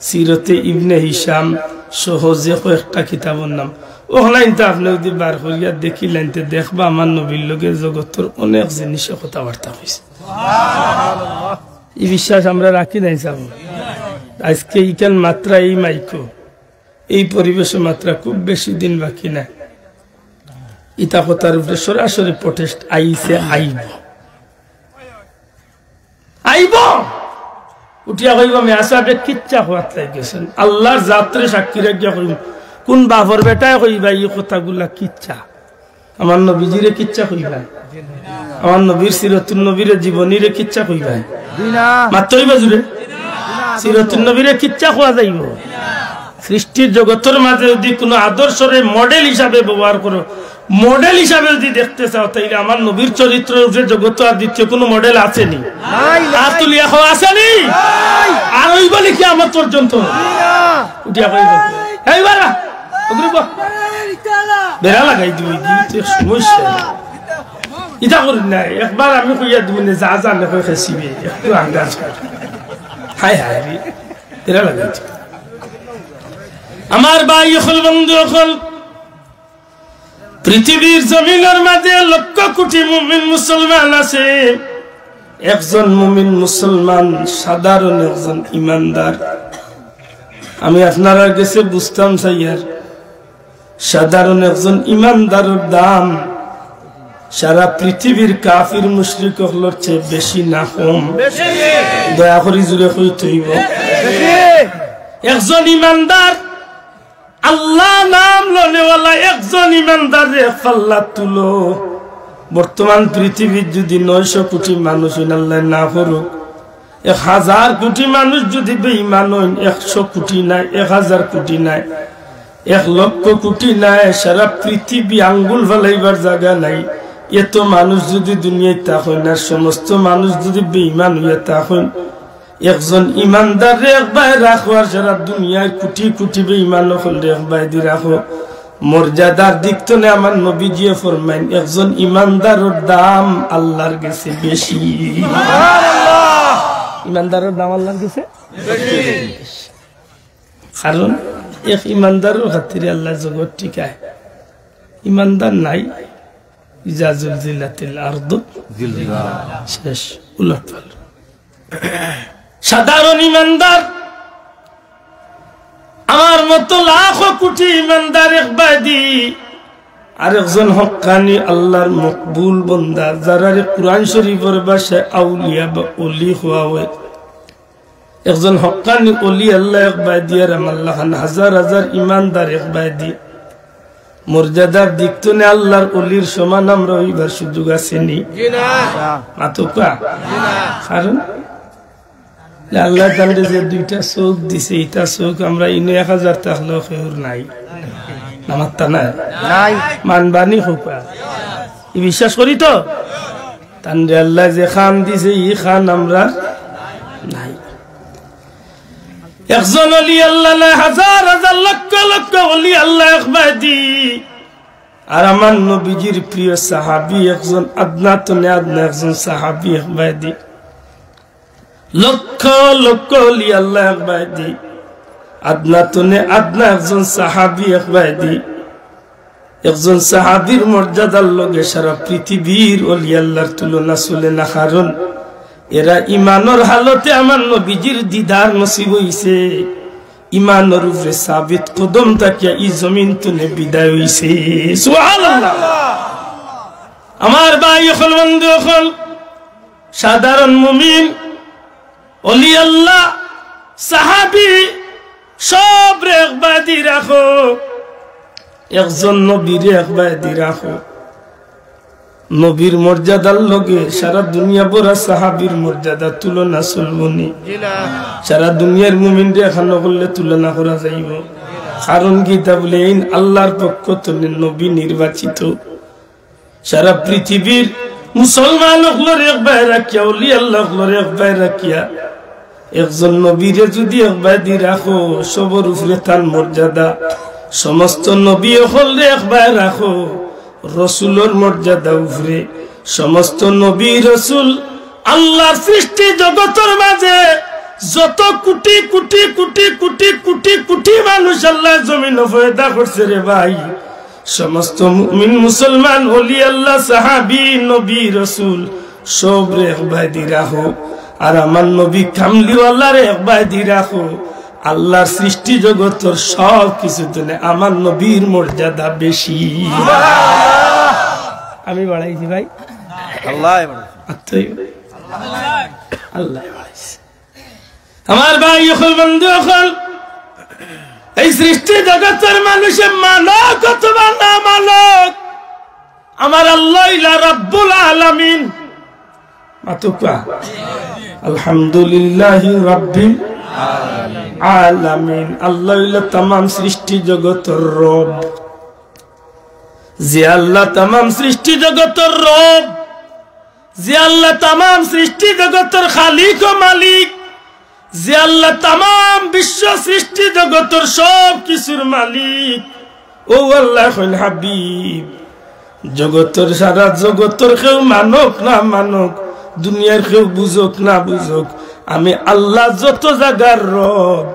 সিরতে ইবনে হিশাম সহ যে কয়েকটা কিতাবর নাম, অখান ইনতা আপনে যুদি বার করিয়া দেখিলাইন তে দেখবা আমার নবীর লগে জগতর অনেক জিনিসে কথাবার্তা কইছে। ই বিশ্বাস আমরা রাখি নাই সাব। আইজকে ইখান মাতরা, এই মাইকো, এই পরিবেশো মাতরা খুব বেশি দিন বাকি নাই। ইতা কথার উপরে সরাসরি protest আইছে, আইবো। আইবো। উঠিয়া কইবো, "মিয়া সাবে কিচ্ছা কওয়াত লাগি গেছইন।" আল্লার জাতরে সাক্ষী রাখিয়া কইমু, কুন বাপর বেটায় কইবা ই কথাগুলা কিচ্ছা? আমার নবীজিরে কিচ্ছা কইবায়? আমার নবীর সিরতুন নবীরে, জীবনীরে কিচ্ছা কইবায়? মাততে অইবো জুরে। সিরতুন নবীরে কিচ্ছা কওয়া যাইবো? সৃষ্টির জগতর মাঝে যুদি কুনু আদর্শরে model হিসাবে ব্যবহার করো, model হিসাবে যুদি দেখতে চাও, তাইলে আমার নবীর চরিত্রর উপরে জগতো আর দ্বিতীয় কুনু model আছেনি? নাই, নাই। আর তুলিয়া কও, আছেনি? নাই। আর অইবো নি কিয়ামত পর্যন্ত? না। উঠিয়া কইবো। এই বারা, ওগুলো বল। বেড়া লাগাই দিবি, কি যে সমস্যা। ইতা করি না, একবার আমি কইয়া দিমু নে, যা যা নে কই খেসিবে, একটু আন্দাজ কর। হায় হায় রে, বেড়া লাগাই দিবি। আমার ভাই অকল, বন্ধু অকল, পৃথিবীর জমিনর মাঝে লক্ষ কোটি মুমিন মুসলমান আছে। একজন মুমিন মুসলমান সাধারণ একজন ইমানদার। আমি আপনারার গেছে বুঝতাম চাইয়ার, সাধারণ একজন ইমানদারর দাম সারা পৃথিবীর কাফির মুশরিক অকলর চেয়ে বেশি না কম? বেশি। দয়া করি জুরে কইতে অইবো। বেশি। একজন ইমানদার আল্লাহ নাম লনেওয়ালা একজন ইমানদাররে এক পাল্লাত তুলো। বর্তমান পৃথিবীত যুদি নয়শো কোটি মানুষ অইন, আল্লায় না করুক, এক হাজার কোটি মানুষ যুদি বেঈমান অইন, একশো কোটি নায়, এক হাজার কোটি নায়, এক লক্ষ কোটি নায়, সারা পৃথিবী আঙ্গুল ফালাইবার জাগা নাই। এত মানুষ যুদি দুনিয়াত থাকইন, আর সমস্ত মানুষ যুদি বেঈমান অইয়া থাকইন, একজন ইমানদাররে এক বায় রাখো, আর সারা দুনিয়ার কোটি কোটি বেঈমান অকলরে এক বায়দি রাখো। মর্যাদার দিক তনে আমার নবীজিয়ে ফরমাইন, একজন ইমানদারর দাম আল্লার গেছে বেশি। ইমানদারর দাম আল্লার গেছে বেশি। কারণ এক ইমানদারর খাতিরে আল্লায় জগত টিকায়। ইমানদার নাই, ইজা জুলজিলাতিল আরদু জিলজিলাহা। শেষ, উলটপালট। সাধারণ ইমানদার, আমার মতো লাখো কোটি ইমানদার এক বায়দি, আর একজন হক্কানি আল্লার মকবুল বন্দা, যারারে কুরআন শরীফর ভাষায় আউলিয়া বা অলি কওয়া অয়। একজন হক্কানি অলি আল্লা এক বায়দি, আর আমার লাখান হাজার হাজার ইমানদার এক বায়দি। মর্যাদার দিক তনে আল্লার অলির সমান আমরা অইবার সুযোগ আছেনি? জি না। মাতউক্কা? জি না। কারণ আল্লায় তানরে যে দুইটা চউখ দিছে, ইতা চউখ আমরা ইনো এক হাজার থাকলেও কেউর নাই। না মাততা নায়? নাই। মানবানি কউক্কা। ই বিশ্বাস করি তো? তানরে আল্লায় যে কান দিছে, ই কান আমরার নাই। একজন অলি আল্লা নায়, হাজার হাজার লক্ষ লক্ষ অলি আল্লা এক বায়দি। আর আমার নবীজির প্রিয় সাহাবী একজন, আদনা তনে আদনা একজন সাহাবী এক বায়দি। লক্ষ লক্ষ অলি আল্লা এক বায়দি। আদনা তনে আদনা একজন সাহাবী এক বায়দি। একজন সাহাবীর মর্যাদার লগে সারা পৃথিবীর অলি আল্লার তুলনা চলে না, কারণ এরা ইমানর হালতে আমার নবীজির দিদার নসিব অইছে, ইমানর উপরে সাবিত কদম থাকিয়া ই জমিন তনে বিদায় অইছে। সুবহানাল্লাহ। আমার ভাই অকল, বন্ধু অকল, সাধারণ মুমিন, অলি আল্লা, সাহাবী, সবরে এক বায়দি রাখো। একজন নবীরে এক বায়দি রাখো। নবীর মর্যাদার লগে সারা দুনিয়া ভরা সাহাবীর মর্যাদা তুলনা চলবো নি? সারা দুনিয়ার মুমিনরে একখানো করলে তুলনা করা যাইবো। কারণ কিতা বুলে, এইন আল্লাহর পক্ষ তনে নবী নির্বাচিত। সারা পৃথিবীর মুসলমান অকলরে একবায় রাখিয়া, অলি আল্লাহ অকলরে একবায় রাখিয়া, একজন নবীরে যুদি একবায়দি রাখো, সবর উপরে তান মর্যাদা। সমস্ত নবী অকলরে একবায় রাখো, রসুলর মর্যাদা উপরে। সমস্ত নবী রসুল, আল্লাহর সৃষ্টি জগতর মাঝে যত কুটি কুটি কুটি কুটি কুটি কুটি মানুষ আল্লাহ জমিনো পয়দা করছে রে ভাই, সমস্ত মুমিন মুসলমান, অলি আল্লাহ, সাহাবী, নবী, রসুল, সবরে একবায়দি রাখো। আর আমার নবী কামলিওয়ালারে একবায়দি রাখো। আল্লাহর সৃষ্টি জগতর সব কিছু তনে আমার নবীর মর্যাদা বেশি। আমি বাড়াইছি ভাই? আল্লাহ বাড়াইছে। আত্তাই। আল্লাহ বাড়াইছে। আমার ভাই অকল, বন্ধু অকল, এই সৃষ্টি জগতর মানুষে মানক অথবা না মানক, আমার আল্লাহ অইলা রাব্বুল আলামিন। মাতুক্কা। আলহামদুলিল্লাহি রাব্বিল আলামিন। আল্লাহ অইলা তামাম সৃষ্টি জগতর রব। যে আল্লাহ তামাম সৃষ্টি জগতর রব, যে আল্লাহ তামাম সৃষ্টি জগতর খালিক ও মালিক, যে আল্লাহ তামাম বিশ্ব সৃষ্টি জগতর সব কিছুর মালিক, ও আল্লাহ কইন, হাবিব, জগতর, সারা জগতর কেউ মানক না মানক, দুনিয়ার কেউ বুঝক না বুঝক, আমি আল্লাহ যত জাগার রব,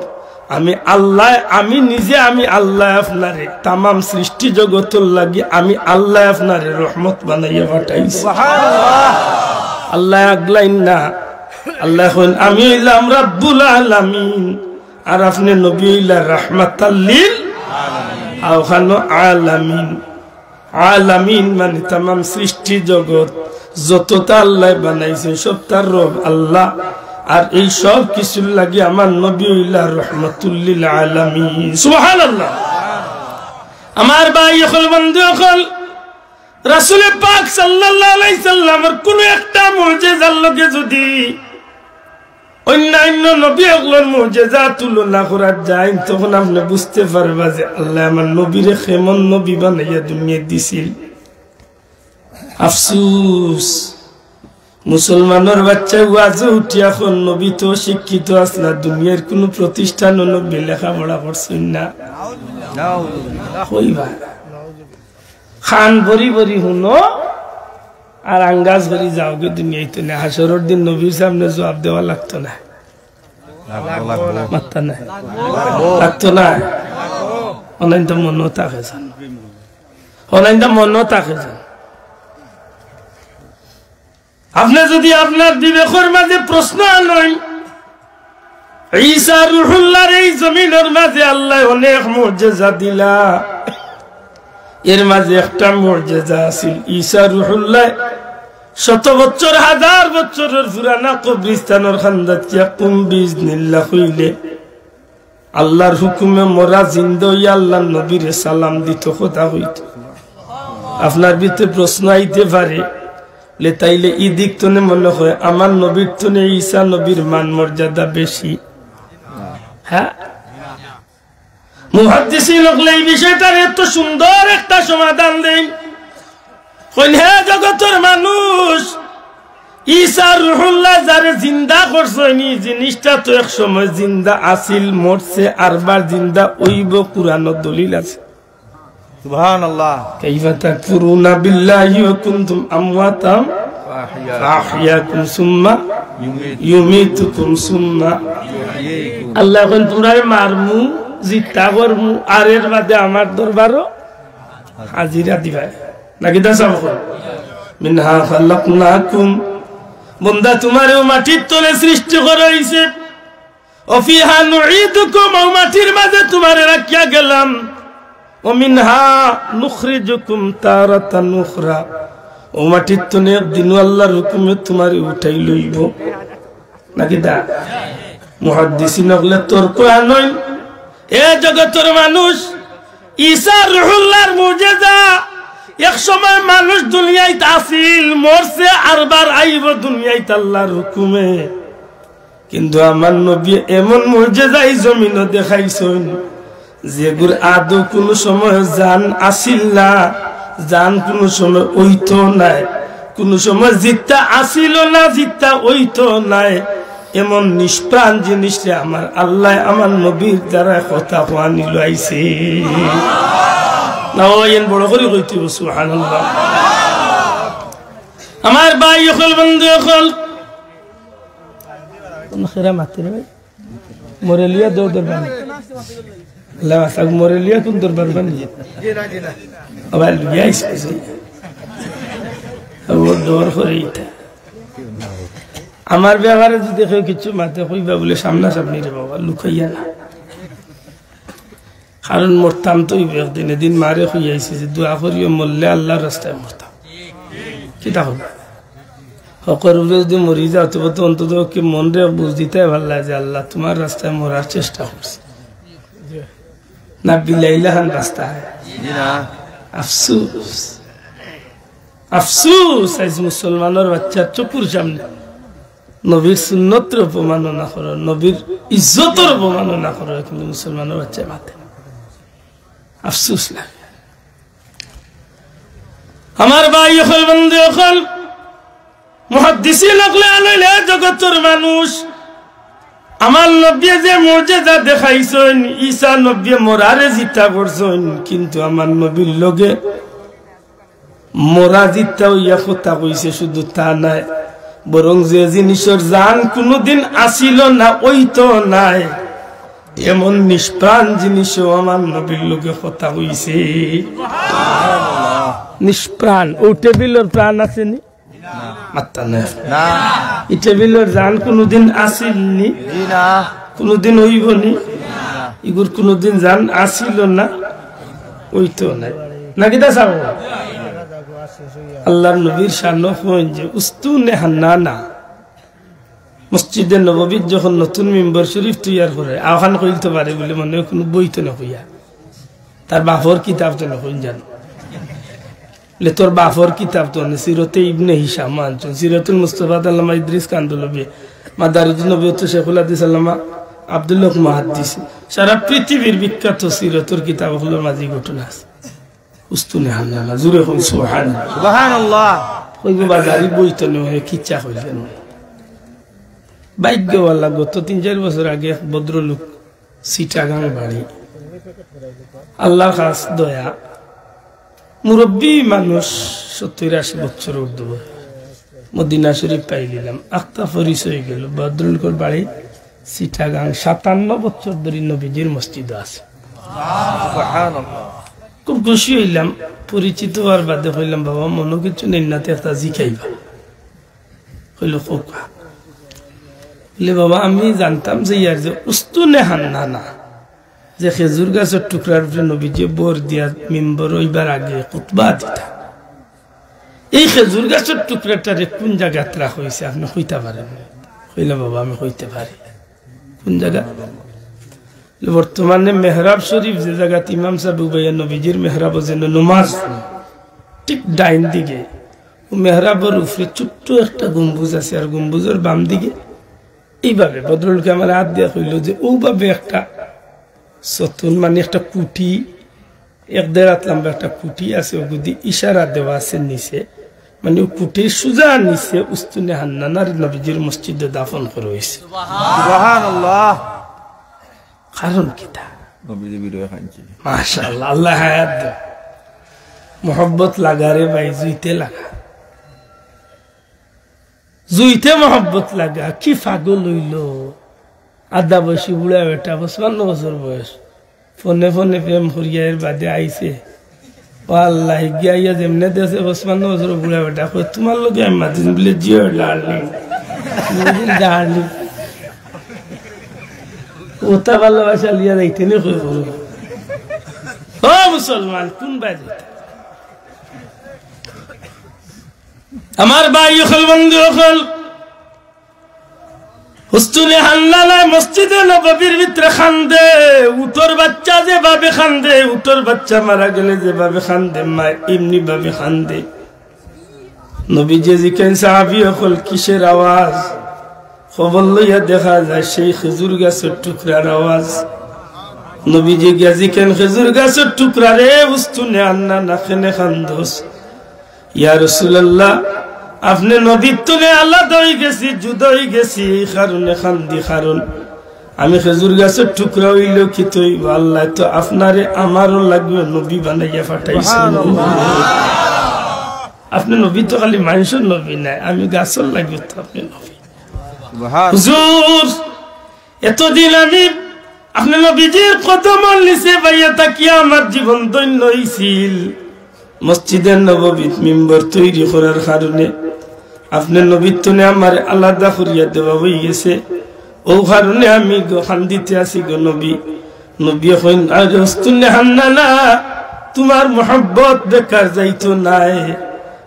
আমি আল্লাহ, আমি নিজে, আমি আল্লাহ আপনারে, তামাম সৃষ্টি জগতর লাগি আমি আল্লাহ আপনারে রহমত বানাইয়া পাঠাইছি। আল্লাহ আগলাইন না, আল্লাহ কইন, আমি অইলাম রাব্বুল আলামিন, আর আপনে নবী অইলা রাহমাতাল লিল আলামিন। আলামিন মানে তামাম সৃষ্টি জগৎ, যততা আল্লায় বানাইছে, সবতার রব আল্লাহ। আর এই সব কিছুর লাগি আমার নবী অইলা রহমাতুল্লিল আলামিন। সুবহানাল্লাহ। আমার ভাই অকল, বন্ধু অকল, রাসূলে পাক সাল্লাল্লাহু আলাইহি সাল্লামর কুনু একটা মুজেজার লগে যুদি অইন্যাইন্য নবী অকলর মুজেজা তুলনা করা যায়, তখন আপনে বুঝতে পারবা যে আল্লায় আমার নবীরে কেমন নবী বানাইয়া দুনিয়াত দিছিল। আফসুস, মুসলমানর বাইচ্চায় ওয়াজো উঠিয়া কয়, নবী তো শিক্ষিত আছলা, দুনিয়ার কুনু প্রতিষ্ঠানো নবী লেখাপড়া করছইন না। কইবা? কান ভরি ভরি হুনো আর আঙ্গাজ করি যাওগি দুনিয়া থনে। হাশরর দিন নবীর সামনে জুয়াব দেওয়া লাগতো না। মাত্তা নাই। লাগতো না। অনাইন তো মনো থাকে যান। অনাইন তো মনো থাকে যান। আপনে যুদি আপনার বিবেকর মাঝে প্রশ্ন আনইন, ঈসা রুহুল্লাহরে এই জমিনর মাঝে আল্লায় অনেক মুজেজা দিলা। এর মাঝে একটা মুজেজা আছিল, ঈসা রুহুল্লায় শত বছর, হাজার বছরর পুরানা কবরিস্তানর কান্দাত গিয়া কুম বিইজনিল্লাহ কইলে আল্লাহর হুকুমে মরা জিন্দা অইয়া আল্লাহর নবীরে সালাম দিত, কথা কইত। আপনার ভিতরে প্রশ্ন আইতে পারে, লে তাইলে ই দিক থনে মনে হয় আমার নবীর থনে ঈসা নবীর মান মর্যাদা বেশি? হ্যাঁ? মুহাদ্দিসিন অকলে এই বিষয়টার এত সুন্দর একটা সমাধান দেইন। কইন, হে জগতর মানুষ, ঈসা রুহুল্লাহ যারে জিন্দা করছইন, ই জিনিসটা তো এক সময় জিন্দা আছিল, মরছে, আরবার জিন্দা অইবো, কুরআনর দলিল আছে। সুবহানাল্লাহ। كيف تكفرون بالله وكنتم أمواتا فأحياكم ثم يميتكم ثم আল্লায় কইন, তুমরারে মারমু, জিন্দা করমু, আর এর বাদে আমার দরবারো হাজিরা দিবায়। নাকি দা সাব কইন? منها خلقناكم। বন্দা, তুমারেও মাটির থনে সৃষ্টি করা অইছে। وفيها نعيدكم, অউ মাটির মাঝে তুমারে রাখিয়া গেলাম। ومنها نخرجكم تارة أخرى, অউ মাটির থনে একদিনও আল্লাহর হুকুমে তুমারে উঠাই লইবো। নাকি দা? মুহাদ্দিসিন অকলে তর্ক আনইন, এ জগতর মানুষ, ঈসা রুহুল্লাহর মুজেজা, এক সময় মানুষ দুনিয়াত আছিল, মরছে, আরবার আইবো দুনিয়াত আল্লার হুকুমে। কিন্তু আমার নবী এমন মুজেজা ই জমিনো দেখাইছইন, যেগুর আদৌ কুনু সময় জান আছিল না, জান কুনু সময় অইতো নায়, কুনু সময় জিত্তা আছিল না, জিত্তা অইতো নায়। এমন নিষ্প্রাণ জিনিসরে আমার আল্লায় আমার নবীর দ্বারা কথা কওয়ানি লইছে। না, ও এন বড় করি কইতে অইবো, সুবহানাল্লাহ। আমার ভাই অকল, বন্ধু অকল, কোন খেরা মাতির ভাই? মরেলিয়া দৌ দরবার নি? আল্লাহ মাসাক মরেলিয়া কোন দরবার বানি? আবার লুইয়া আইছে। ও ডর করে ইটা। আমার ব্যাপারে যদি কেউ কিছু মাতে কইবা বলে সামনাসামনি রে বাবা, লুকাইয়া না। কারণ মরতাম তো অইবো একদিন, এদিন মারে কইয়া আইছি যে দোয়া করিও মরলে আল্লার রাস্তায় মরতাম। কিতা কইবা? হকর উপরে যদি মরি যাও, তবে তো অন্তত কি মনরে বুঝ দিতায় পারলায় যে আল্লাহ তুমার রাস্তায় মরার চেষ্টা করছি। না বিলাইলাখান রাস্তায়। আফসুস। আফসুস, আইজ মুসলমানর বাচ্চার চকুর সামনে নবীর সুন্নতর অপমাননা করো, নবীর ইজ্জতর অপমাননা করো, কিন্তু মুসলমানর বাচ্চায় মাতে। আফসুস লাগে। আমার ভাই অকল, বন্ধু অকল, মুহাদ্দিসিন অকলে আনইলে জগতর মানুষ, আমার নবীয়ে যে মুজেজা দেখাইছইন, ঈসা নবীয়ে মরারে জিতা করছইন, কিন্তু আমার নবীর লগে মরা জিত্তা অইয়া কথা কইছে, শুধু তা নায়, বরং যে জিনিসর জান কুনুদিন আছিল না, অইতো নায়, এমন নিষ্প্রাণ জিনিসও আমার নবীর লগে কথা কইছে। নিষ্প্রাণ, ও টেবিলর প্রাণ আছে নি? মাত্তা নাই। না। ই টেবিলর জান কুনুদিন আছিল নি? জি না। কুনুদিন অইবো নি? ইগুর কুনুদিন জান আছিল না, অইতো নায়। না কিতা চাও? আল্লার নবীর শানো কইন যে উস্তুনে হান্নানা। মসজিদে নববীত যখন নতুন মিম্বর শরীফ তৈয়ার করে, আওখান কইল তো পারে বলে মনে অয় কুনু বই তো না কইয়া। তার বাপর কিতাব তো না কইন জানো। লে তোর বাপর কিতাব তো না, সিরতে ইবনে হিশাম আনছইন, সিরতুল মুস্তফা আল্লামা ইদ্রিস কান্দলবি, মাদারিজুন নবুওয়াত শেখুল হাদিস আল্লামা আব্দুল হক মুহাদ্দিস। সারা পৃথিবীর বিখ্যাত সিরতর কিতাব অকলর মাঝে ঘটনা আছে। উস্তুনে হান্নানা, জুরে কইন সুবহানাল্লাহ। সুবহানাল্লাহ। কইবো বাজারি বই তো নয়, কিচ্ছা কইল কেনে? ভাগ্যবালা, গত তিন চাইর বছর আগে এক ভদ্রলোক, চিটাগাং বাড়ি, আল্লার খাস দয়া, মুরব্বি মানুষ, সত্তইর আশি বছর ঊর্ধ্ব, মদিনা শরীফ পাইলিলাম, আখতা পরিচয় গেল, ভদ্রলোকর বাড়ি চিটাগাং, সাতান্ন বছর ধরি নবীজির মসজিদ আছে। সুবহানাল্লাহ। খুব খুশি অইলাম, পরিচিত অওয়ার বাদে কইলাম, "বাবা, মনো কিছু নেইন না, তে একটা জিকাইবা।" কইল, "কউক্কা।" বলে, "বাবা, আমি জানতাম যে ইয়ার যে উস্তুনে হান্নানা, যে খেজুর গাছর টুকরার উপরে নবীজিয়ে বর দিয়া মিম্বর অইবার আগে খুতবা দিতা, এই খেজুর গাছর টুকরাটারে কুন জাগাত রাখা অইছে, আপনে কইতা পারইন?" কইল, "বাবা, আমি কইতে পারি।" "কুন জাগা?" বর্তমানে মেহরাব শরীফ যে জাগাত ইমাম সাব উবাইয়া নবীজির মেহরাবো যেন নমাজ, ঠিক ডাইন দিকে, ও মেহরাবর উপরে ছোট্ট একটা গম্বুজ আছে, আর গম্বুজর বাম দিকে এইভাবে ভদ্রলোকে আমার হাত দিয়া কইল যে ওভাবে একটা সতুন, মানে একটা কুটি, এক দেড় হাত লম্বা একটা কুটি আছে, ওগুদি ইশারা দেওয়া আছে নিচে, মানে ও কুটির সুজা নিচে উস্তুনে হান্নানার নবীজির মসজিদে দাফন করা অইছে। সুবহানাল্লাহ। কারণ কিতা? নবীজি বিরহে কানছে। মাশাআল্লাহ, আল্লায় হায়াত দেউক। মহব্বত লাগা রে ভাই, জুইতে লাগা। জুইতে মহব্বত লাগা, কি পাগল অইলো? আধা বয়সী বুড়া বেটা, পঁচপান্ন বছর বয়স। ফোনে ফোনে প্রেম করিয়া এর বাদে আইছে। ও আল্লাহ, গিয়া ইয়া যেমনে দেশে পঁচপান্ন বছর বুড়া বেটা, কয়, "তুমার লগে আমি মাতিম।" বলে, "জি, ও ডার্লিং।" বলে, "ডার্লিং।" ওটা ভালোবাসা লিয়া যাইতে নি কই বলো? ও মুসলমান, কোন বায় যাইতে? আমার ভাই অকল, বন্ধু অকল, উস্তুনে হান্নানায় মসজিদে নববীর ভিতরে কান্দে, উটর বাচ্চা যেভাবে কান্দে, উটর বাচ্চা মারা গেলে যেভাবে কান্দে, মা এমনি ভাবে কান্দে। নবীজিয়ে জিকাইন, "সাহাবী অকল, কিসের আওয়াজ?" খবর লইয়া দেখা যায় সেই খেজুর গাছর টুকরার আওয়াজ। নবীজিয়ে গিয়া জিকাইন, "খেজুর গাছর টুকরা রে, উস্তুনে হান্নানা, কেনে কান্দস?" "ইয়া রাসূলুল্লাহ, আপনে নবীর তনে আলাদা অইগেছি, জুদা অইগেছি, এই কারণে কান্দি, কারণ আমি খেজুর গাছর টুকরা অইলেও কিতা অইবো, আল্লায় তো আপনারে আমারও লাগিও নবী বানাইয়া পাঠাইছইন। আপনে নবী তো খালি মানষর নবী নায়, আমি গাছর লাগিও তো আপনে নবী।" হুজুর, এতদিন আমি আপনে নবীজির কদমর নিচে বইয়া থাকিয়া আমার জীবন ধন্য অইছিল। মসজিদে নববীত মিম্বর তৈরি করার কারণে আপনে নবীর তনে আমারে আলাদা করিয়া দেওয়া অইগেছে, অউ কারণে আমি গো কান্দিতে আছি গো নবী। নবীয়ে কইন, "আরে উস্তুনে হান্নানা, তুমার মহব্বত বেকার যাইতো নায়।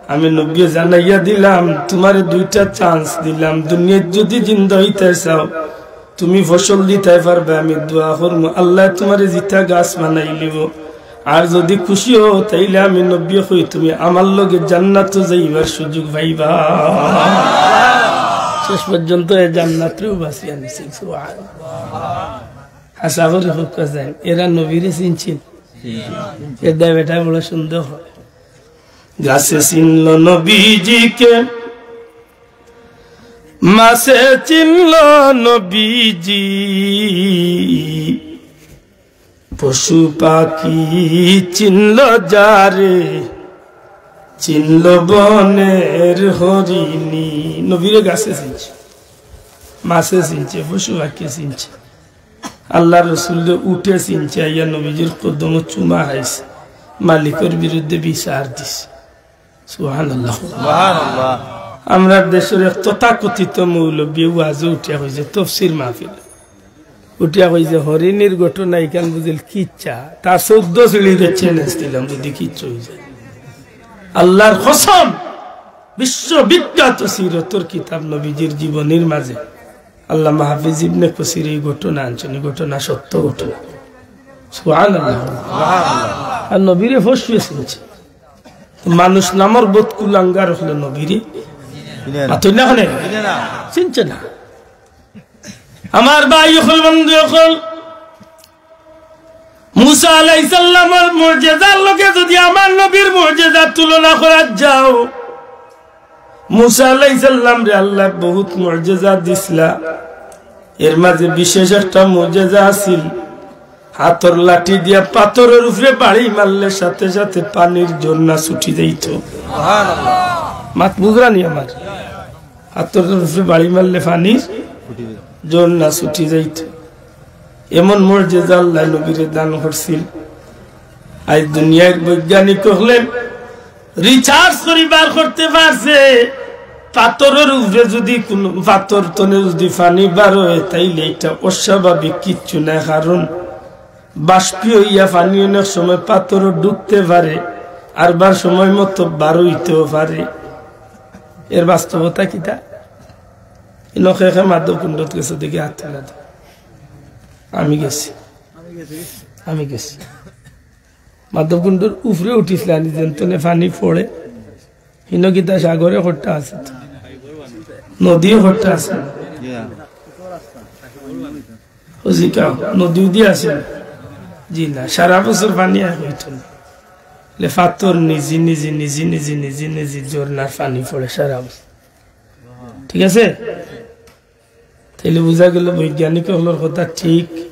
আমি নবীয়ে জানাইয়া দিলাম, তুমারে দুইটা chance দিলাম, দুনিয়াত যুদি জিন্দা অইতায় চাও, তুমি ফসল দিতায় পারবায়, আমি দোয়া করমু, আল্লায় তুমারে যেটা গাছ বানাইলিবো। আর যুদি খুশি অও, তাইলে আমি নবীয়ে কই, তুমি আমার লগে জান্নাতো যাইবার সুযোগ পাইবা।" শেষ পর্যন্ত এ জান্নাতরেও বাঁচিয়া নিছে। সুবহানাল্লাহ। আশা করি হুক্কা যায়, এরা নবীরে চিনছইন? এর দায় বেটায় বড় সন্দেহ হয়। গাছে চিনল নবীজিকে, মাছে চিনল নবীজি, পশু পাখি চিনল যারে, চিনল বনের হরিণী। নবীরে গাছে চিনছে, মাছে চিনছে, পশু পাখি চিনছে, আল্লার রসুলরে উটে চিনছে, আইয়া নবীজির কদমো চুমা খাইছে, মালিকর বিরুদ্ধে বিচার দিছে। সুবহানাল্লাহ। সুবহানাল্লাহ। আমরার দেশর এক তথাকথিত মৌলবী ওয়াজো উঠিয়া কইছে, তফসির মাহফিল উঠিয়া কইছে, হরিণীর ঘটনা ইখান বুঝিল কিচ্ছা, তা চৌদ্দ সিঁড়িরে challenge দিলাম, যুদি কিচ্ছা অই যায়। আল্লার কসম, বিশ্ববিখ্যাত সিরতর কিতাব নবীজির জীবনীর মাঝে আল্লামা হাফিজ ইবনে কাসির এই ঘটনা আনছইন, এই ঘটনা সত্য ঘটনা। সুবহানাল্লাহ। আর নবীরে পশুয়ে চিনছে। তো মানুষ নামর বদ কুলাঙ্গার অকলে নবীরে চিনে না। মাতইন না কেনে? চিনে না। চিনছে না। আমার ভাই অকল, বন্ধু অকল, মুসা আলাইহিস সালামর মুজেজার লগে যুদি আমার নবীর মুজেজার তুলনা করা যাও, মুসা আলাইহিস সালামরে আল্লায় বহুত মুজেজা দিছলা, এর মাঝে বিশেষ একটা মুজেজা আছিল, হাতর লাঠি দিয়া পাথরর উপরে বাড়ি মারলে সাথে সাথে পানির ঝর্ণা ছুটি যাইতো। মাত বুঝরা নি আমার? হাতর উপরে বাড়ি মারলে পানির ঝর্ণা ছুটি যাইতো। এমন মুজেজা আল্লায় নবীরে দান করছিল। আইজ দুনিয়ার বৈজ্ঞানিক অকলে research করি বার করতে পারছে, পাথরর উপরে যুদি কুনু পাথর তনে যুদি পানি বার অয়, তাইলে ইটা অস্বাভাবিক কিচ্ছু নায়, কারণ বাষ্পীয় অইয়া পানি অনেক সময় পাথরো ঢুকতে পারে, আরবার সময় মতো বার অইতেও পারে। এর বাস্তবতা কিতা? ইনো কে কে মাধবকুণ্ডত গেছো দেখি হাত তুলে দেও। আমি গেছি, আমি গেছি। মাধবকুণ্ডর উপরে উঠিছলানি, যেন তনে পানি পড়ে। হিনো কিতা সাগরে খট্টা আছে তো? নদীও খট্টা আছে। ও জি, কাও, নদী উদি আছে? জি না, সারা বছর পানি আর হইতো না। লে পাথর নিজে নিজে, নিজে নিজে, নিজে নিজে ঝর্ণার পানি পড়ে সারা বছর। ঠিক আছে? তাইলে বুঝা গেল বৈজ্ঞানিক অকলর কথা ঠিক,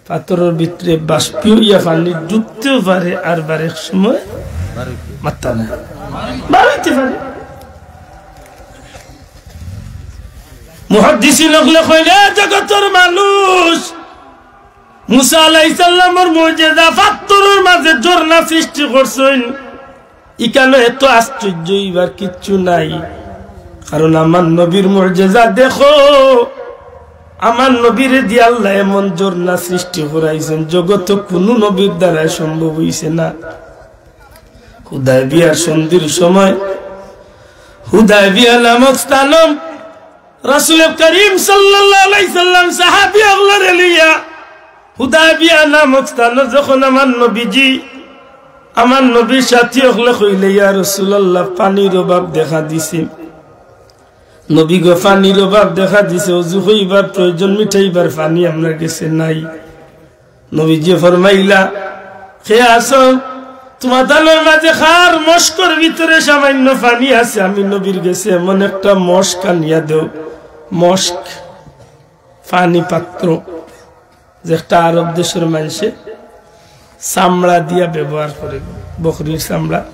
পাথরর ভিতরে বাষ্পীয় অইয়া পানি ঢুকতেও পারে, আরবার এক সময় মাত্তা না, বার অইতে পারে। মুহাদ্দিসিন অকলে কইলে, জগতর মানুষ, মুসা আলাইহিস সালামর মুজেজা, পাথরর মাঝে ঝর্ণা সৃষ্টি করছইন। ইখানো এত আশ্চর্য অইবার কিচ্ছু নাই, কারণ আমার নবীর মুজেজা দেখো, আমার নবীরে দিয়া আল্লায় এমন ঝর্ণা সৃষ্টি করাইছইন, জগতো কুনু নবীর দ্বারায় সম্ভব অইছে না। হুদায়বিয়ার সন্ধির সময় হুদায়বিয়া নামক স্থানো রাসূলে করিম সাল্লাল্লাহু আলাইহি সাল্লাম সাহাবী অকলরে লইয়া হুদায়বিয়া নামক স্থানো যখন আমার নবীজি, আমার নবীর সাথী অকলে কইলে, "ইয়া রাসূলুল্লাহ, পানির অভাব দেখা দিছে।" নবী গো, পানির অভাব দেখা দিছে, অজু করিবার প্রয়োজন মিটাইবার পানি আমরার গেছে নাই। নবীজি ফরমাইলা, "কে আছো? তুমাতানর মাঝে কার মশকর ভিতরে সামান্য পানি আছে, আমি নবীর গেছে এমন একটা মশক আনিয়া দেও।" মশক, পানি পাত্র, যেটা আরব দেশর মানষে চামড়া দিয়া ব্যবহার করে, বকরির চামড়া,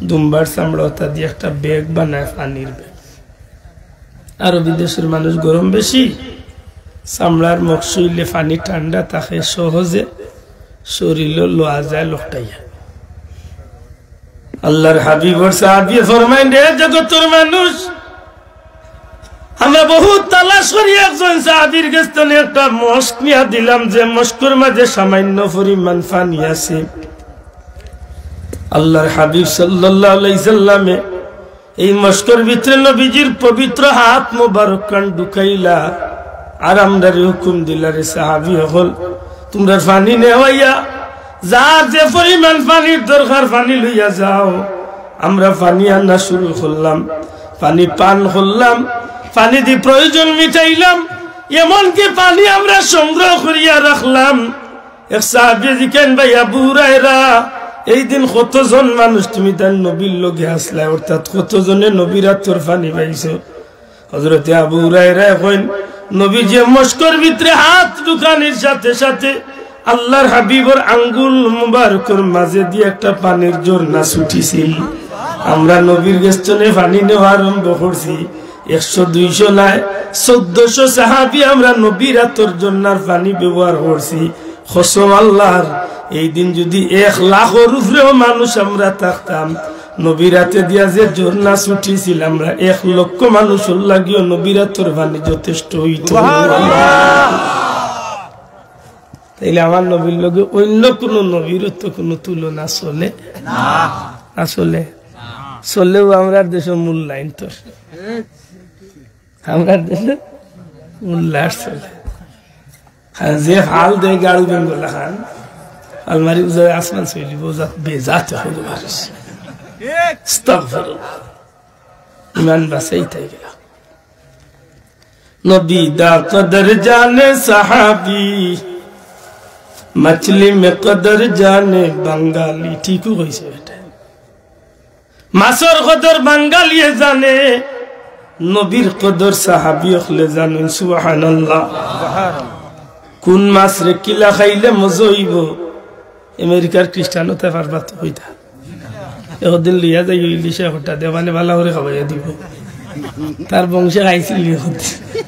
দুম্বার চামড়া, ওটা দিয়া একটা ব্যাগ বানায়, পানির ব্যাগ। আরবি দেশর মানুষ গরম বেশি, চামড়ার মগ ছইলে পানি ঠান্ডা থাকে, সহজে শরীলো লওয়া যায় লকটাইয়া। আল্লাহর হাবিবর সাহাবী ফরমাইন, "রে জগতর মানুষ, আমরা বহুত তালাশ করি একজন সাহাবীর গেছ থনে একটা মশক নিয়া দিলাম, যে মশকর মাঝে সামান্য পরিমাণ পানি আছে।" আল্লাহর হাবিব সাল্লাল্লাহু আলাইহি সাল্লামে এই মশকর ভিতরে নবীজির পবিত্র হাত মোবারক খান ঢুকাইলা, আর আমরারে হুকুম দিলা, "রে সাহাবী অকল, তুমরার পানি নেওয়াইয়া যার যে পরিমাণ পানির দরকার পানি লইয়া যাও।" আমরা পানি আনা শুরু করলাম, পানি পান করলাম, পানি দি প্রয়োজন মিটাইলাম, এমনকি পানি আমরা সংগ্রহ করিয়া রাখলাম। এক সাহাবী জিকাইন, "ভাই আবু হুরায়রা, এই দিন কতজন মানুষ তুমি তাইন নবীর লগে আছলায়, অর্থাৎ কতজনে নবীর আতর পানি পাইছো?" হযরতে আবু হুরায়রা কইন, নবীজি মশকর ভিতরে হাত ঢুকানির সাথে সাথে আল্লাহর হাবিবর আঙ্গুল মুবারকর মাঝে দিয়া একটা পানির ঝর্ণা ছুটিছিল। আমরা নবীর গেছ থনে পানি নেওয়া আরম্ভ করছি। একশো দুইশো নায়, চৌদ্দশো সাহাবী আমরা নবীর আতর ঝর্ণার পানি ব্যবহার করছি। কসম আল্লাহর, এই দিন যদি এক লাখর উপরেও মানুষ আমরা থাকতাম, নবীর আতে দিয়া যে ঝর্ণা ছুটিছিল, আমরা এক লক্ষ মানুষর লাগিও নবীর আতর পানি যথেষ্ট অইতো। তাইলে আমার নবীর লগে অইন্য কুনু নবীর তো কুনু তুলনা চলে না, চলে। চলেও আমরার দেশো মূল্যায়ন তো, আমরার দেশো মূল্যায়ন চলে। আর যে ফাল দেয় গাড়ু বেঙ্গল খান, আলমারি উজারে আসমান ছইলিব, যা বেজাত অইল মানুষ। আস্তাগফিরুল্লাহ। ইমান বাঁচাই তাই গেল। নবী দা কদর জানে সাহাবী, মছলি মে কদর জানে বাঙালি। ঠিকউ কইছে বেটা। মাছর কদর বাঙালিয়ে জানে, নবীর কদর সাহাবী অকলে জানইন। সুবহানাল্লাহ। কুন মাছরে কিলা খাইলে মজা অইবো? আমেরিকার খ্রিস্টান অতায় পারবা তো কইতা। একদিন লইয়া যাইও ইলিশে একটা দেবানে ভালা করি খাবাইয়া দিবো। তার বংশে খাইছিল একদিন।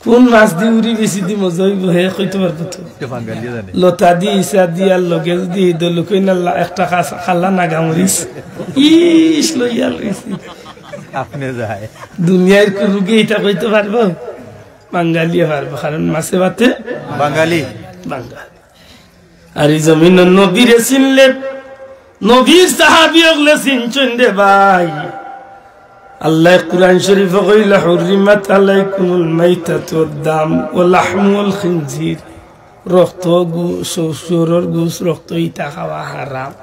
কুন মাছ দি উরি বেশি দি মজা অইবো, হে কইতো পারবো তো। এটা বাঙালিয়ে জানে। লতা দি, ইছা দি, আর লগে যদি এই দলুকই না লা-, একটা কাঁচা-, কালা নাগা মরিচ। ইস, লইয়া লইছি। আপনে যায়। দুনিয়ার কুরুগে এটা কইতো পারবো? বাঙালিয়ে পারবো, কারণ মাছে ভাতে বাঙালি। বাঙালি। আর ই জমিনর নবীরে চিনলে, নবীর সাহাবী অকলে চিনছইন রে ভাই। আল্লায় কুরআন শরীফো কইলা, "হুররিমাত আলাইকুমুল মাইতাতু ওয়াদ দাম ওয়া লাহমুল খিনজির।" রক্ত, গু-, শু-, শুয়োরর গুস, রক্ত ইতা খাওয়া হারাম।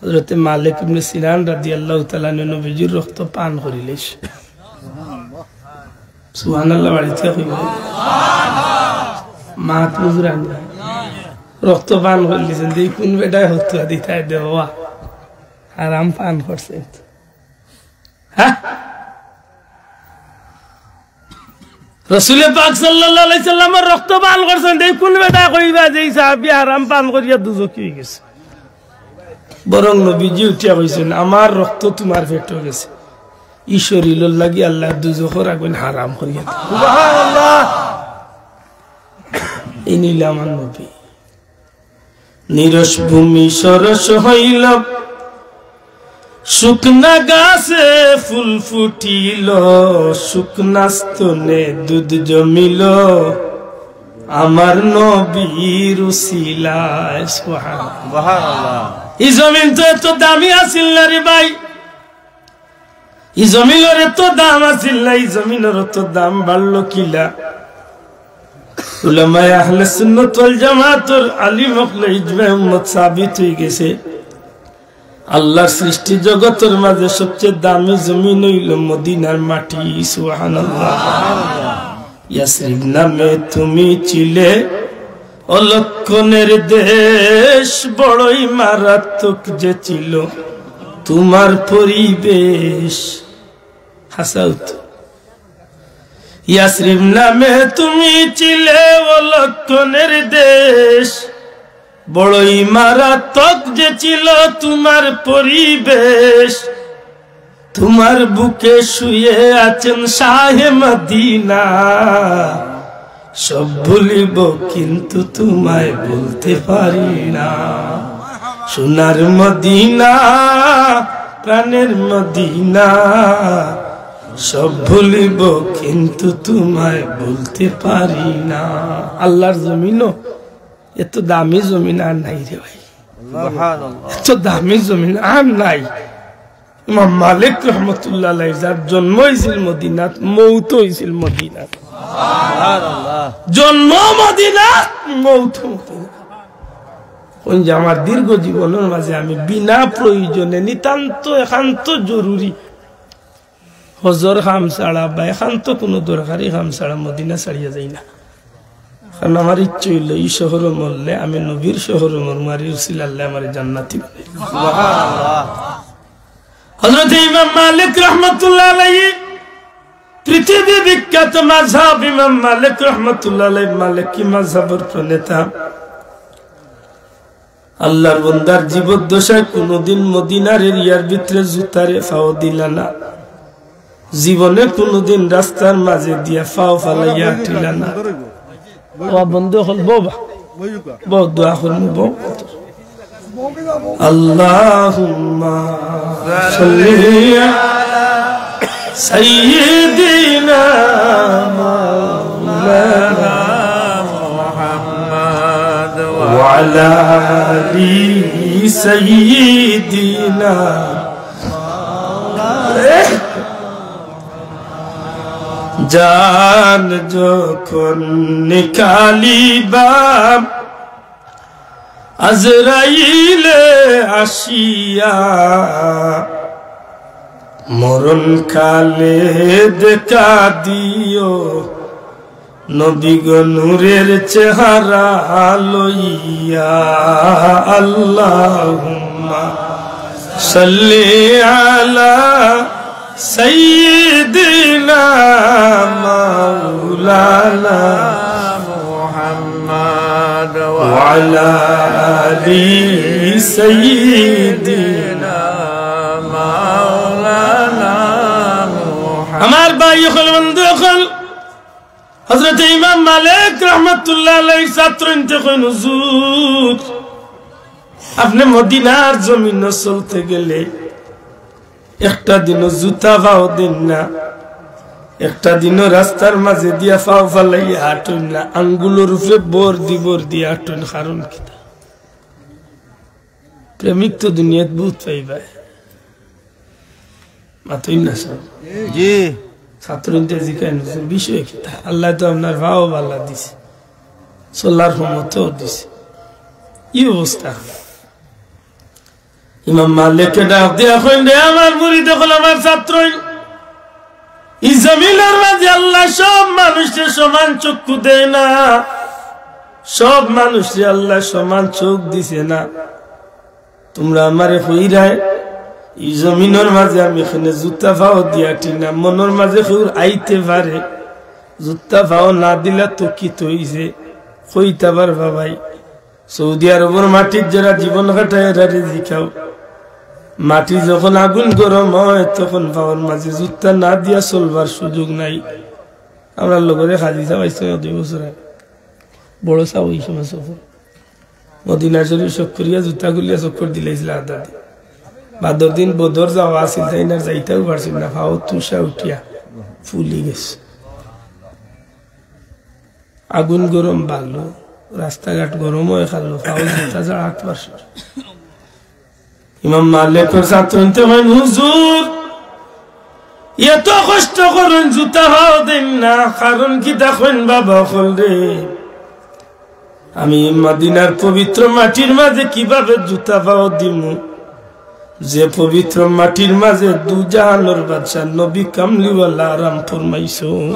হযরতে মালিক ইবনে সিনান রাদিয়াল্লাহু তাআলা আনহু নবীজির রক্ত পান করিলিছে। সুবহানাল্লাহ বাড়িত কইবা। মাত বুঝরা না। রক্ত পান করিলিছইন, দেই কুন বেটায় হত্যা দিতায় দেওয়া। হারাম পান করছে। হ্যাঁ? রসুলে পাক সাল্লাল্লাহু আলাইহি সাল্লামর রক্ত পান করছইন, দেই কুন বেটায় কইবা যে ই সাহাবী হারাম পান করিয়া দুজখি অইগেছে। বরং নবীজি উঠিয়া কইছইন, "আমার রক্ত তুমার পেটো গেছে, ই শরীলর লাগি আল্লায় দুজখর আগুন হারাম করিয়া দিলা।" সুবহানাল্লাহ। ইনি অইলা আমার নবী। নিরস ভূমি সরস হইল, শুকনা গাছে ফুল ফুটিল, শুকনা স্তনে দুধ জমিল, আমার নবীর উসিলায়। সুবহানাল্লাহ। সুবহানাল্লাহ। ই জমিন তো এত দামি আছিল না রে ভাই। ই জমিনর এত দাম আছিল না, ই জমিনর অত দাম বাড়লো কিলা? উলামায়ে আহলে সুন্নত ওয়াল জামাতর আলিম অকলে ইজমায়ে উম্মত সাবিত অইগেছে, আল্লার সৃষ্টি জগতর মাঝে সবচেয়ে দামি জমিন অইলো মদিনার মাটি। সুবহানাল্লাহ। ইয়াসরিব নামে তুমি ছিলে অলক্ষণের দেশ, বড়ই মারাত্মক যে ছিল তোমার পরিবেশ। হাসাউত। ইয়াসরিব নামে তুমি ছিলে অলক্ষণের দেশ, বড়ই মারাত্মক যে ছিল তোমার পরিবেশ। তোমার বুকে শুয়ে আছেন শাহে মদিনা, সব ভুলিব কিন্তু তোমায় ভুলতে পারি না। সোনার মদিনা, প্রাণের মদিনা, সব ভুলিব কিন্তু তোমায় ভুলতে পারি না। আল্লার জমিনও এত দামি জমিন আর নাই রে ভাই। সুবহানাল্লাহ। এত দামি জমিন আর নাই। ইমাম মালিক রহমতুল্লাহ আলাইহি, যার জন্ম অইছিল মদিনাত, মৌত অইছিল মদিনাত। সুবহানাল্লাহ। জন্ম মদিনাত, মৌত মদিনাত। কোন যে আমার দীর্ঘ জীবনর মাঝে আমি বিনা প্রয়োজনে নিতান্ত একান্ত জরুরি হজর কাম ছাড়া বা একান্ত কোনো দরকারি কাম ছাড়া মদিনা ছাড়িয়া যাই না। কারণ আমার ইচ্ছে অইলো ই শহরো মরলে আমি নবীর শহরো মরমু, আর ই উসিলায় আল্লায় আমারে জান্নাতি বানাইবা। সুবহানাল্লাহ। হযরত ইমাম মালিক রহমতুল্লাহ আলাইহি, পৃথিবী বিখ্যাত মাযহাব ইমাম মালিক রহমতুল্লাহ আলাইহি, মালিকি মাযহাবর প্রণেতা। আল্লার বন্দার জীবদ্দশায় কোনোদিন মদিনার এরিয়ার ভিতরে জুতারে পাও দিলা না, জীবনে কোনোদিন রাস্তার মাঝে দিয়া পাও ফালাইয়া আটিলা না। বাবা বন্ধু অকল, বউ বা, বউ দোয়া করমু, বউ। اللهم صل على سيدنا مولانا محمد وعلى آل سيدنا। জান যখন নিকালিবা আজরাইলে আসিয়া, মরণ কালে দেখা দিও নবী গো নূরের চেহারা লইয়া। আল্লাহুম্মা সাল্লি আলা سيدنا مولانا محمد وعلى آل سيدنا مولانا محمد। আমার ভাই অকল, বন্ধু অকল, হযরত ইমাম মালিক রহমতুল্লাহ আলাইহির ছাত্র ইনতে কইন, হুজুর, আপনে মদিনার জমিনো চলতে গেলে একটা দিনও জুতা পাও দেইন না, একটা দিনও রাস্তার মাঝে দিয়া পাও ফালাইয়া আটইন না, আঙ্গুলর উপরে ভর দি ভর দিয়া আটইন, কারণ কিতা? প্রেমিক তো দুনিয়াত বহুত পাইবা। মাতইন না সব। জি। ছাত্র ইনতে জিকাইন, "হুজুর, বিষয় কিতা?" "আল্লায় তো আপনার পাও ভালা দিছে, চলার ক্ষমতাও দিছে।" ই অবস্থা। ইমাম মালিকে ডাক দিয়া কইন, "রে আমার মুরিদ অকল, আমার ছাত্র, ই জমিনর মাঝে আল্লায় সব মানুষরে সমান চক্ষু দেয় না, সব মানুষরে আল্লায় সমান চোখ দিছে না। তুমরা আমারে কইরায়, ই জমিনর মাঝে আমি এখানে জুতা পাও দিয়া আটি না, মনর মাঝে কেউর আইতে পারে, জুতা পাও না দিলা তো কিতা অইছে, কইতা পারবা ভাই?" সৌদি আরবর মাটিত যারা জীবন কাটায়, এরারে জিকাও। মাটি যখন আগুন গরম হয়, তখন পাওর মাঝে জুতা না দিয়া চলবার সুযোগ নাই। আমরার লগরে কাজী সাব আইছইন দুই বছর আগে। বড় সাব ওই সময় সফর। মদিনা শরীফ চক্করিয়া জুতা খুলিয়া চক্কর দিলাইছিল আধা দি। বাদর দিন বদর যাওয়া আছিল, তাইন আর যাইতাও পারছইন না, পাও তুষা উঠিয়া ফুলি গেছে। আগুন গরম বালো, রাস্তাঘাট গরম অয় খালো, পাও জুতা ছাড়া আট মাস। ইমাম মালিকর ছাত্র ইনতে কইন, "হুজুর, এত কষ্ট করইন, জুতা পাও দেইন না, কারণ কিতা কইন বাবা অকল রে? আমি মদিনার পবিত্র মাটির মাঝে কিভাবে জুতা পাও দিমু, যে পবিত্র মাটির মাঝে দুজাহানর বাদশা নবী কামলিওয়ালা আরাম ফরমাইছইন?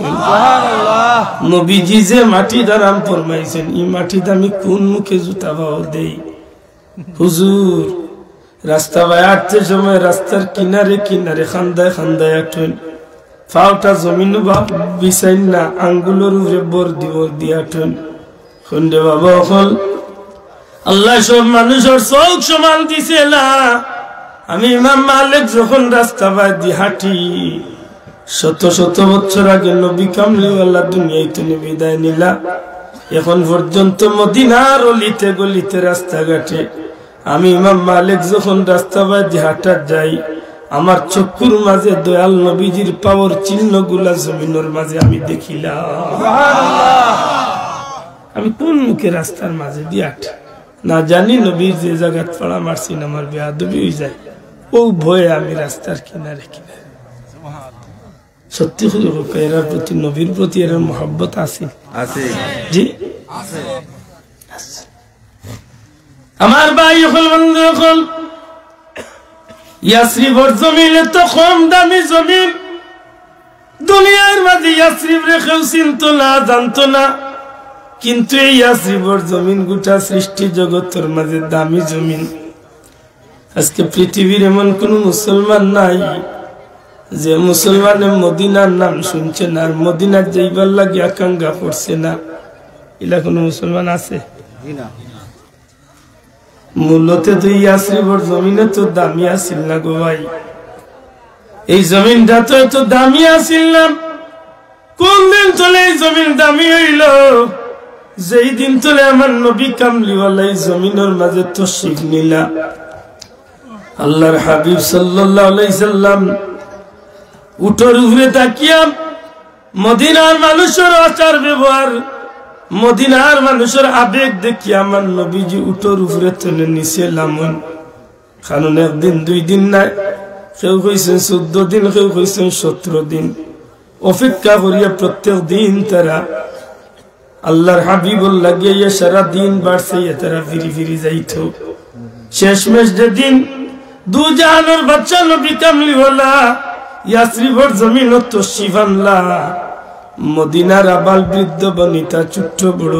নবীজি যে মাটিত আরাম ফরমাইছইন, ই মাটিত আমি কোন মুখে জুতা পাও দেই? হুজুর, রাস্তা বায় আটতে সময় রাস্তার কিনারে কিনারে, খান্দায় খান্দায় আটইন। পাওটা জমিনো বা-, বিছাইন না, আঙ্গুলর উপরে ভর দি ভর দি আটইন। কইন রে বাবা অকল, আল্লায় সব মানুষর চউখ সমান দিছে না। আমি ইমাম মালিক যখন রাস্তা বায় দি হাঁটি, শত শত বছর আগে নবী কামলিওয়ালা দুনিয়াইত বিদায় নিলা। এখন পর্যন্ত মদিনার অলিতে গলিতে রাস্তাঘাটে আমি ইমাম মালিক যখন রাস্তা বায় দি হাঁটাত যাই, আমার চক্ষুর মাঝে দয়াল নবীজির পাওর চিহ্নগুলা জমিনর মাঝে আমি দেখিলাম। আমি কোন মুখে রাস্তার মাঝে দি আটি? না জানি নবীর যে জাগাত ফাড়া মারছইন, আমার বেয়াদবি অইযায়, অউ ভয়ে আমি রাস্তার কিনারে কিনারে। সত্যি করি কউক্কা, এরার প্রতি, নবীর প্রতি এরার মহব্বত আছে? আছে। জি? আছে। আমার ভাই অকল, বন্ধু অকল, ইয়াসরিবর জমিন এত কম দামি জমিন, দুনিয়ার মাঝে ইয়াসরিবরে কেউ চিনতো না, জানতো না, কিন্তু এই ইয়াসরিবর জমিন গোটা সৃষ্টি জগতর মাঝে দামি জমিন। আজকে পৃথিবীর এমন কোনো মুসলমান নাই যে মুসলমানে মদিনার নাম শুনছে না আর মদিনাত যাইবার লাগি আকাঙ্ক্ষা করছে না। ইলা কোনো মুসলমান আছে? মূলত তো ইয়াসরিবর জমিন এত দামি আছিল না গো ভাই। এই জমিনটা তো এত দামি আছিল না। কোন দিন তলে এই জমিন দামি অইলো? যেই দিন তলে আমার নবী কামলিওয়ালা এই জমিনর মাঝে তশরিফ নিলা। আল্লাহর হাবিব সাল্লাল্লাহু আলাইহি সাল্লাম উটর উপরে থাকিয়া মদিনার মানুষর আচার ব্যবহার, মদিনার মানুষর আবেগ দেখিয়া আমার নবীজি উটর উপরে তনে নিচে লামইন। কারণ একদিন দুই দিন নায়, কেউ কইছইন চৌদ্দ দিন, কেউ কইছইন সতেরো দিন। অপেক্ষা করিয়া প্রত্যেক দিন তারা আল্লাহর হাবিবর লাগি আইয়া সারা দিন বাড়ছে, ইয়া তারা ফিরি ফিরি যাইতো। শেষমেশ যেদিন দুজাহানর বাদশা নবী কামলিওয়ালা ইয়াসরিবর জমিনো তশরিফ আনলা, মদিনার আবাল বৃদ্ধ বনিতা ছোট্ট বড়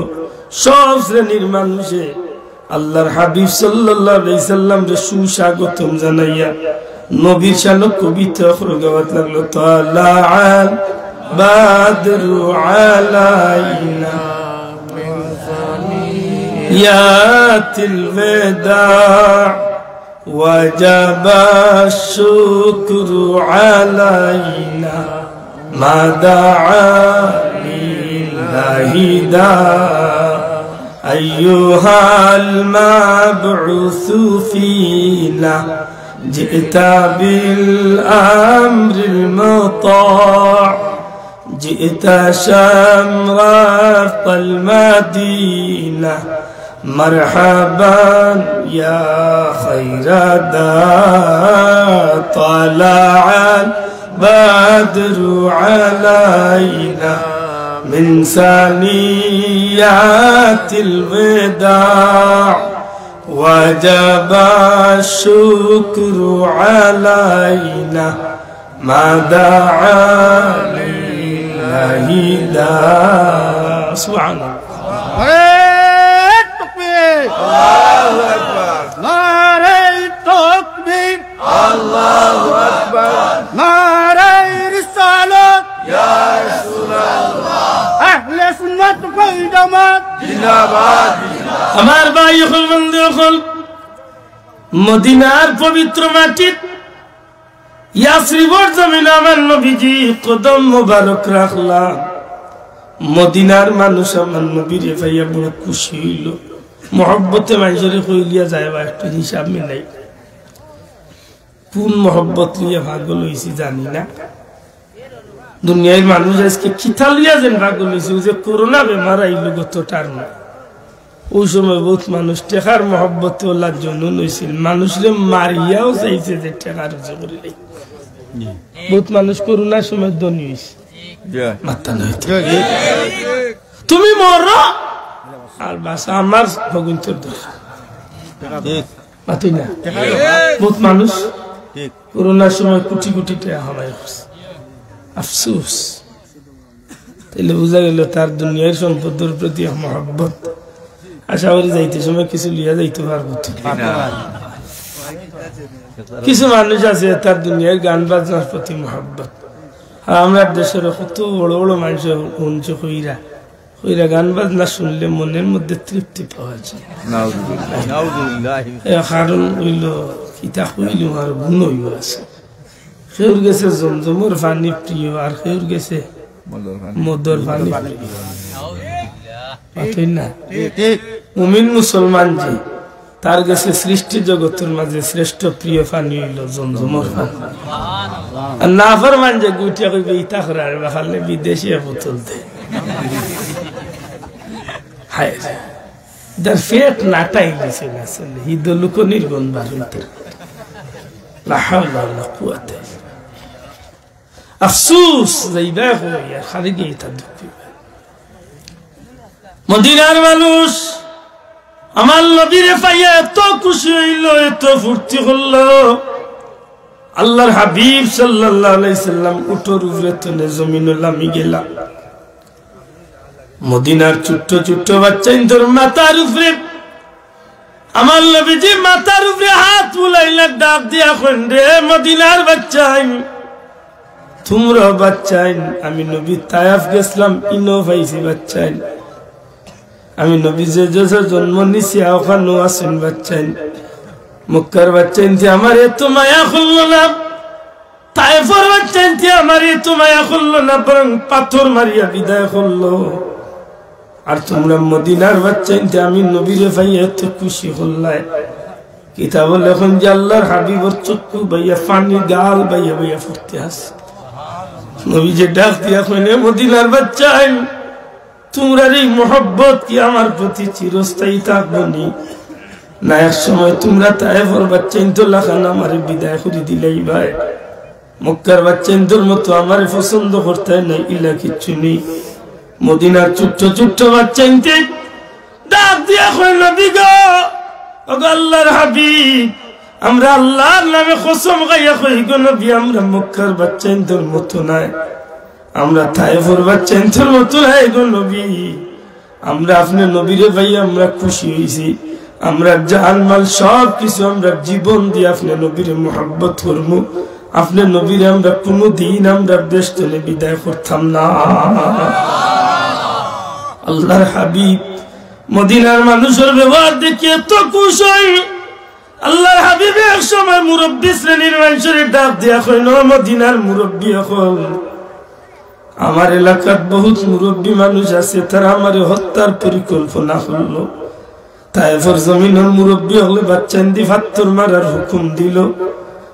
সব শ্রেণীর মানুষে আল্লাহর হাবিব সাল্লাল্লাহু আলাইহি সাল্লামরে সুস্বাগতম জানাইয়া নবীর শানো কবিতা অখর গাওয়াত লাগলো। طلع البدر علينا من ثنيات الوداع وجب الشكر علينا ما دعا لله داع. أيها المبعوث فينا جئت بالأمر المطاع، جئت شمرت المدينة، مرحبا يا خير داع. طلع البدر علينا من ثنيات الوداع، وجب الشكر علينا ما دعا لله داع. سبحان الله. নারায়ে তাকবীর। আল্লাহু আকবার। নারায়ে তাকবীর। আল্লাহু আকবার। নারায়ে রিসালাত। ইয়া রাসূলুল্লাহ। আহলে সুন্নাত ওয়াল জামাত। জিন্দাবাদ। আমার ভাই অকল, বন্ধু অকল, মদিনার পবিত্র মাটিত ইয়াসরিবর জমিন আমার নবীজি কদম মোবারক রাখলা। মদিনার মানুষ আমার নবীরে পাইয়া বড় খুশি অইলো। মহব্বতে মানষরে কইলিয়া যায় বা একটু হিসাব মিলাই। কোন মহব্বত লইয়া পাগল অইছি জানি না। দুনিয়ার মানুষ আজকে কিতা লইয়া যেন পাগল অইছে, অউ যে করোনা বেমার আইলো গত টার্মে, ওই সময় বহুত মানুষ টেকার মহব্বতে ওলা জনুন অইছিল, মানুষরে মারিয়াও চাইছে যে টেকা রুজি করি লাই। বহুত মানুষ করোনার সময় ধনী অইছে। মাত্তা নাই তো। তুমি মরো আর বাস, আমার ভগবন্তর দরকার। মাতই না। বহুত মানুষ করোনার সময় কোটি কোটি টাকা হামাই করছে। আফসোস। তাইলে বুঝা গেল তার দুনিয়ার সম্পদর প্রতি মহব্বত। আশা করি যাইতে সময় কিছু লিয়া যাইতে পারবো তো। কিছু মানুষ আছে তার দুনিয়ার গান বাজনার প্রতি মহব্বত। আর আমরা দেশের কত বড় বড় মানুষ হুনছে কইরা, কইরা গান বাজনা শুনলে মনের মধ্যে তৃপ্তি পাওয়া যায়। নাউজুবিল্লাহ, নাউজুবিল্লাহ। এর কারণ অইল, কিতা কইল, আর গুণ অইল আছে। কেউর গেছে জমজমর পানি প্রিয়, আর কেউর গেছে মদর পানি প্রিয়। মাতই না। মুমিন মুসলমান যে, তার গেছে সৃষ্টি জগতর মাঝে শ্রেষ্ঠ প্রিয় পানি অইল জমজমর পানি। আর নাফরমান যে গুটিয়া কইবে, "ইতা করার বাহালে বিদেশি বোতল দে।" হায় রে। যার পেট নাটাই গেছে না চলে, হিদো লুকনির গন্ধ বার হইতে। লা হাওলা ওয়ালা কুওয়াতা ইল্লা বিল্লাহ। আফসোস, যাইবা কই আর খালি গিয়া ইতা দুঃখ। মদিনার মানুষ আমার নবীরে পাইয়া এত খুশি অইল, এত ফুর্তি করল। আল্লাহর হাবিব সাল্লাল্লাহু আলাইহি সাল্লাম উটর উপরে তনে জমিনো লামি গেলা। মদিনার ছোট্ট ছোট্ট বাচ্চাইন্তর মাথার উপরে আমার নবীজি মাথার উপরে হাত বুলাইলা, ডাক দিয়া কইন, "রে মদিনার বাচ্চাইন, তুমরা বাচ্চাইন, আমি নবী তায়েফ গেছলাম, ইনো পাইছি বাচ্চাইন। আমি নবী যে দেশো জন্ম নিছি, অখানো আছইন বাচ্চাইন। মক্কার বাচ্চাইন্তে আমারে এত মায়া করল না, তায়েফর বাচ্চাইন্তে আমারে এত মায়া করল না, বরং পাথর মারিয়া বিদায় করল। আর তুমরা মদিনার বাচ্চাইন্তে আমি নবীরে পাইয়া এত খুশি করলায়।" কিতাবো লেখইন যে আল্লাহর হাবিবর চক্ষু বাইয়া পানি গাল বাইয়া বাইয়া পড়তে আছে। নবীজি ডাক দিয়া কইন, "এ মদিনার বাচ্চাইন, তুমরার এই মহব্বত কি আমার প্রতি চিরস্থায়ী থাকবো নি? না এক সময় তুমরা তায়েফর বাচ্চাইন্তর লাখান আমারে বিদায় করি দিলাইবায়? মক্কার বাচ্চাইন্তর মতো আমারে পছন্দ করতায় না, ইলা কিচ্ছু নি।" মদিনার ছোট্ট ছোট্ট বাচ্চাইন্তে ডাক দিয়া কইন, "নবী গো, ওগো আল্লাহর হাবিব, আমরা আল্লাহর নামে কসম খাইয়া কই গো নবী, আমরা মক্কার বাচ্চাইন্তর মতো নায়, আমরা তায়েফর বাচ্চাইন্তর মতো নায় গো নবী। আমরা আপনে নবীরে পাইয়া আমরা খুশি অইছি। আমরা জান মাল সব কিছু, আমরা জীবন দিয়া আপনে নবীরে মহব্বত করমু। আপনে নবীরে আমরা কুনুদিন আমরা দেশ তনে বিদায় করতাম না।" আল্লাহর হাবিব মদিনার মানুষর ব্যবহার দেখি এত খুশ অইন। আল্লাহর হাবিবে এক সময় মুরব্বী শ্রেণীর মানুষরে ডাক দিয়া কইন, "ও মদিনার মুরব্বী অকল, আমার এলাকাত বহুত মুরব্বী মানুষ আছে, তারা আমারে হত্যার পরিকল্পনা করল। তায়েফর জমিনর মুরব্বী অকলে বাচ্চাইন্দি ফাত্তর মারার হুকুম দিল,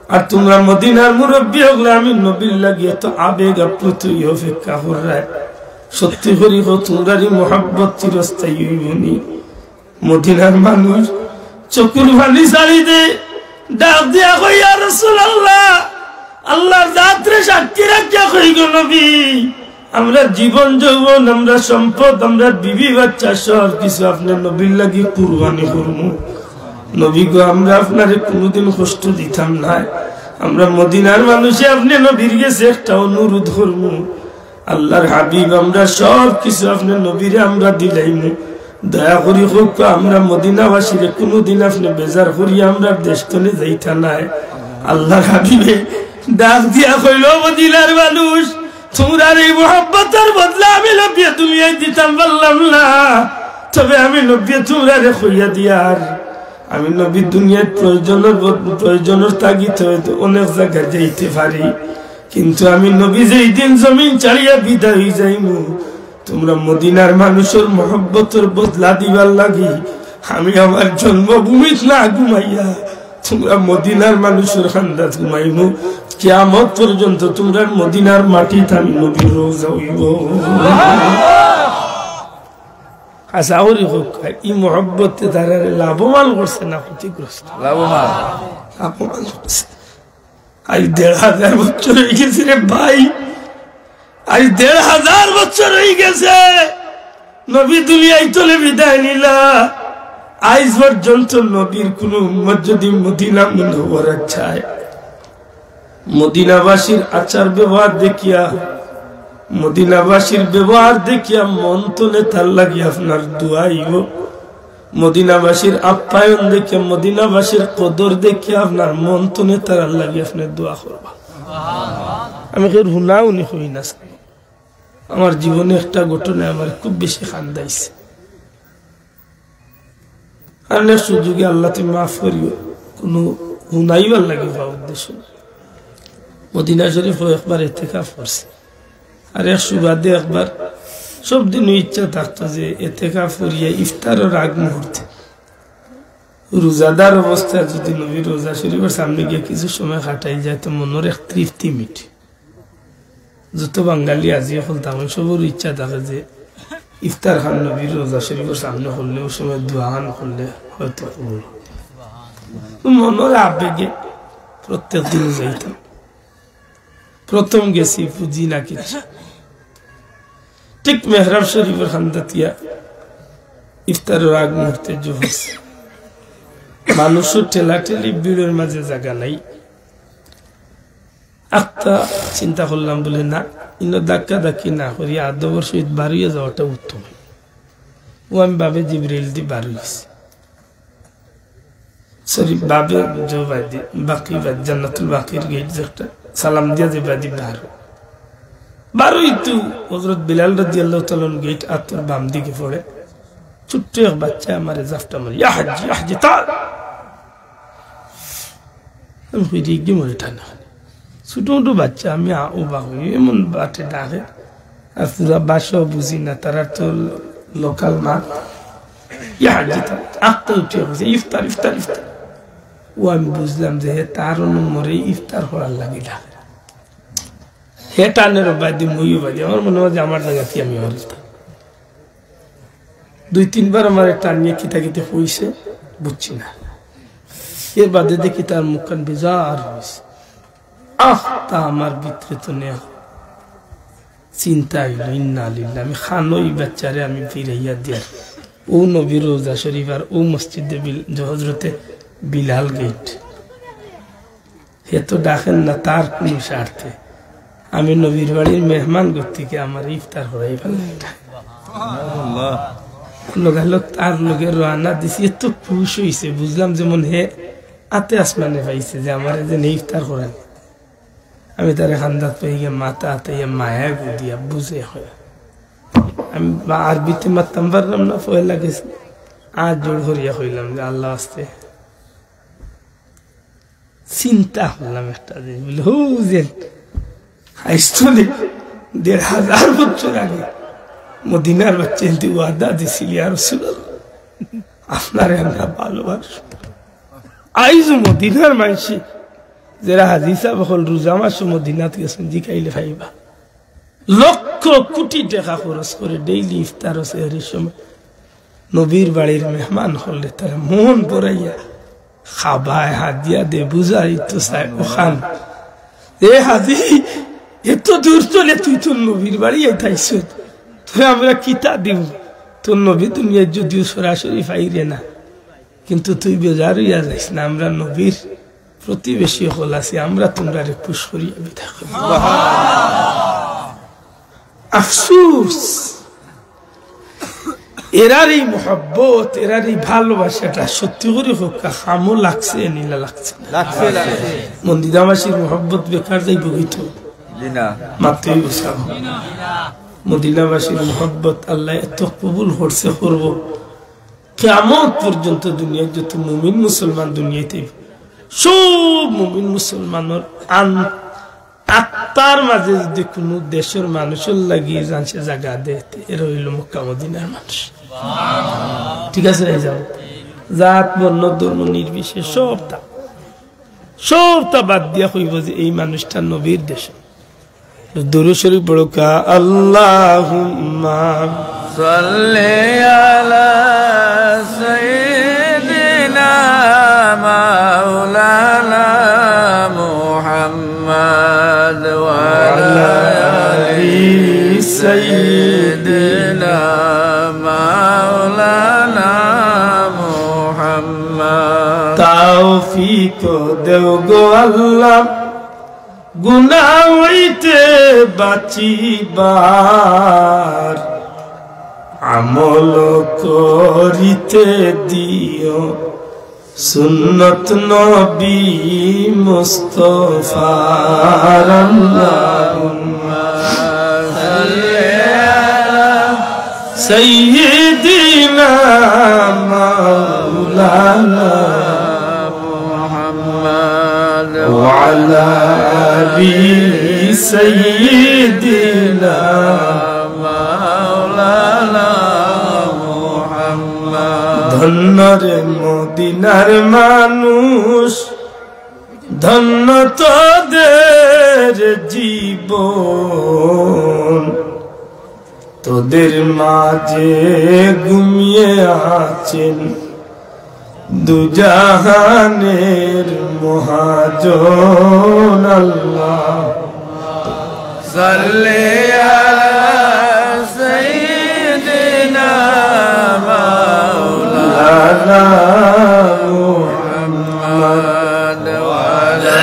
আর তুমরা মদিনার মুরব্বী অকলে আমি নবীর লাগি এত আবেগ আপ্লুত অইয়া অপেক্ষা কররায়। সত্যি করি কও, তুমরার ই মহব্বত চিরস্থায়ী অইবো নি?" মদিনার মানুষ চকুর পানি ছাড়ি দে, ডাক দিয়া কই, "ইয়া রাসূলুল্লাহ, আল্লাহর জাতরে সাক্ষী রাখিয়া কই গো নবী, আমরা জীবন যৌবন, আমরা সম্পদ, আমরা বিবি বাচ্চা সব কিছু আপনে নবীর লাগি কুরবানি করমু। নবী গো, আমরা আপনারে কুনুদিন কষ্ট দিতাম নায়। আমরা মদিনার মানুষে আপনে নবীর গেছে একটা অনুরোধ করমু, আল্লাহর হাবিব, আমরা সব কিছু আপনে নবীরে আমরা দিলাইমু। দয়া করি কউক্কা, আমরা মদিনাবাসীরে কুনুদিন আপনে বেজার করিয়া আমরা দেশ তনে যাইতা নায়।" আল্লাহর হাবিবে ডাক দিয়া কইল, "ও মদিনার মানুষ, তুমরার এই মহব্বতর বদলা আমি নবীয়ে দুনিয়ায় দিতাম পারলাম না, তবে আমি নবীয়ে তুমরারে কইয়া দিয়ার, আমি নবী দুনিয়াত প্রয়োজনর বদ-, প্রয়োজনর তাগিদে হয়তো অনেক জাগাত যাইতে পারি, কিন্তু আমি নবী যেই দিন জমিন ছাড়িয়া বিদায় অই যাইমু, তুমরা মদিনার মানুষর মহব্বতর বদলা দিবার লাগি আমি আমার জন্মভূমিত না ঘুমাইয়া তুমরা মদিনার মানুষর কান্দাত ঘুমাইমু। কিয়ামত পর্যন্ত তুমরার মদিনার মাটিত আমি নবীর রওজা অইবো।" আশা করি হোক, ই মহব্বতে তারারে লাভবান করছে না ক্ষতিগ্রস্ত? লাভবান। লাভবান করছে। আজ দেড় হাজার বছর অই গেছে রে ভাই, আজ দেড় হাজার বছর অই গেছে নবী দুনিয়ার তনে বিদায় নিলা। আইজ পর্যন্ত নবীর কুনু উম্মত যদি মদিনা মুনাওয়ারাত যায়, মদিনাবাসীর আচার ব্যবহার দেখিয়া, মদিনাবাসীর ব্যবহার দেখিয়া মন তনে তার লাগি আপনার দোয়া অইবো। মদিনাবাসীর আপ্যায়ন দেখিয়া, মদিনাবাসীর কদর দেখিয়া আপনার মন তনে তারার লাগি আপনে দোয়া করবা। আমি কেউর হুনা হুনি কই না। আমার জীবনে একটা ঘটনা আমার খুব বেশি কান্দাইছে। আর না সুযোগে আল্লাহ তুমি মাফ করিও, কুনু হুনাইবার লাগি বা উদ্দেশ্য না। মদিনা শরীফো একবার এতেকাফ করছি, আর এক সুবাদে একবার সব দিনও ইচ্ছা থাকতো যে এতেকাফ করিয়া ইফতারর আগ মুহূর্তে রোজাদার অবস্থায় যদি নবীর রোজা শরীফর সামনে গিয়া কিছু সময় কাটাই যায় তো মনর এক তৃপ্তি মিটে। যত বাঙালি আজি অকল তার সবর ইচ্ছা থাকে যে ইফতার খান নবীর রোজা শরীফর সামনে করলে, অউ সময় দোয়া খান করলে হয়তো কবুল অইবো। তো মনর আবেগে প্রত্যেক দিন যাইতাম। প্রথম গেছি, বুঝি না কিছু। ঠিক মেহরাব শরীফর কান্দাত গিয়া ইফতারর আগ মুহূর্তে জুহর। মানুষর ঠেলাঠেলি, ভিড়র মাঝে জাগা নাই। আখতা চিন্তা করলাম বুলে, না, ইনো ধাক্কা ধাক্কি না করি আদবর সহিত বারইয়া যাওয়াটা উত্তম। অউ আমি বাবে জিব্রাইলদি বারইছি। সরি, বাবে যে বায়দি, বাকি বায়দি, জান্নাতুল বাকির গেইট যে একটা সালাম দিয়া যে বায়দি বারো। বারইতো হযরত বিলাল রাদিয়াল্লাহু তাআলা আনহু গেইট আতর বাম দিকে পড়ে। ছোট্ট এক বাচ্চা আমারে জাপটা মারে, "ইয়া হাজি, ইয়া হাজি, তাল।" আমি কই, "রে, কি মরে টানা?" ছোট মোটো বাচ্চা, আমি আ-, অবাক অই, এমন বাটে ডাকে। আর পুরা ভাষাও বুঝি না, তারার তো লোকাল মাত। ইয়া হাজি, তাল। আখতা উঠিয়া কইছে, "ইফতার, ইফতার, ইফতার।" অউ আমি বুঝলাম যে হে তার অনুমরে ইফতার করার লাগি ডাকে। হে টানের বায়দি, মুইও বায়দি, আমার মনে অয় যে আমার জাগাত আমি অইতাম। দুই তিনবার আমারে টানিয়া কিতা কিতা কইছে, বুঝছি না। এর বাদে দেখি তার মুখখান বেজার অইছে। আখতা আমার ভিতরে তো নেই। চিন্তা অইলো, ইন্না লিল্লাহ, আমি খানো ই বাচ্চারে আমি ফিরাইয়া দিয়ার। অউ নবীর রোজা শরীফ আর অউ মসজিদে বিল-, যে হযরতে বিলাল গেইট। হে তো ডাকের না তার কুনু স্বার্থে। আমি নবীর বাড়ির মেহমান গতিকে আমার ইফতার করাই ফেলে। লগালগ তার লগে রওয়ানা দিছি, এত খুশ অইছে, বুঝলাম যেমন হে আতে আসমানে পাইছে যে আমারে যে ইফতার করানি। আমি তারে কান্দাত পাই গিয়া মাথা আতাইয়া মায়া গুদিয়া বুঝে হয়। আমি বা-, আরবিতে মাততাম পারলাম না, পয়লা গেছি। আত জোড় করিয়া কইলাম যে, "আল্লাহ আস্তে।" চিন্তা করলাম একটা জিনিস, বুলে, "হউ যে আইজ তো দেড় হাজার বছর আগে মদিনার বাচ্চা এনতে ওয়াদা দিছিল, ইয়া রাসূলুল্লাহ, আপনারে আমরা ভালোবাসি।" আইজ মদিনার মানষে যেরা হাজি সাব অকল রোজা মাসো মদিনাত গেছইন, জিকাইলে পাইবা। লক্ষ কোটি টেকা খরচ করে ডেইলি ইফতার ও সেহরির সময় নবীর বাড়ির মেহমান অকলরে তারা মন ভরাইয়া খাবায়, হাদিয়া দেয়, বুঝাইতো চায় অখান। এ হাজি, এত দূর তনে তুই তোর নবীর বাড়ি আইতাইছস, তোরে আমরা কিতা দিমু? তোর নবী দুনিয়াত যদিও সরাসরি পাইরে না, কিন্তু তুই বেজার অইয়া যাইস না, আমরা নবীর প্রতিবেশী অকল আছি, আমরা তুমরারে খুশ করিয়া বিদায় করি। আফসোস, এরার এই মহব্বত, এরার এই ভালোবাসাটা সত্যি করি কউক্কা, কামো লাগছে নি না লাগছে না? লাগছে, লাগছে। মদিনাবাসীর মহব্বত বেকার যাইবো কিতা? জি না। মাততে অইবো সাব। মদিনাবাসীর মহব্বত আল্লায় এত কবুল করছে, করবো। কিয়ামত পর্যন্ত দুনিয়ার যত মুমিন মুসলমান দুনিয়াত আইবো, সব মুমিন মুসলমানর আন-, আত্মার মাঝে যদি কুনু দেশর মানুষর লাগি জানছে জাগা দেয়, তে এরা অইলো মক্কা মদিনার মানুষ। ঠিক আছে, এই যাও, জাত, বর্ণ, ধর্ম নির্বিশেষে সবটা, সবটা বাদ দিয়া কইবো যে এই মানুষটা নবীর দেশর। দুরূদ শরীফ পড়উক্কা, আল্লাহুম্মা صل على سيدنا مولانا محمد وعلى آل سيدنا مولانا محمد। তৌফিক দেও গো আল্লাহ, গুনাহ হইতে বাঁচিবার, আমল করিতে দিও সুন্নত নবী মুস্তফার। আল্লাহুম্মা সাল্লি আলা সাইয়্যিদিনা মাওলানা মুহাম্মদ ওয়া আলা আলি সাইয়্যিদিনা মাওলানা মুহাম্মদ। ধন্য রে মদিনার মানুষ, ধন্য তোদের জীবন, তোদের মাঝে ঘুমিয়ে আছেন দুজাহানের মহাজন। আল্লাহ সাল্লি আলা সাইয়্যিদিনা মাওলানা মুহাম্মদ ওয়া আলা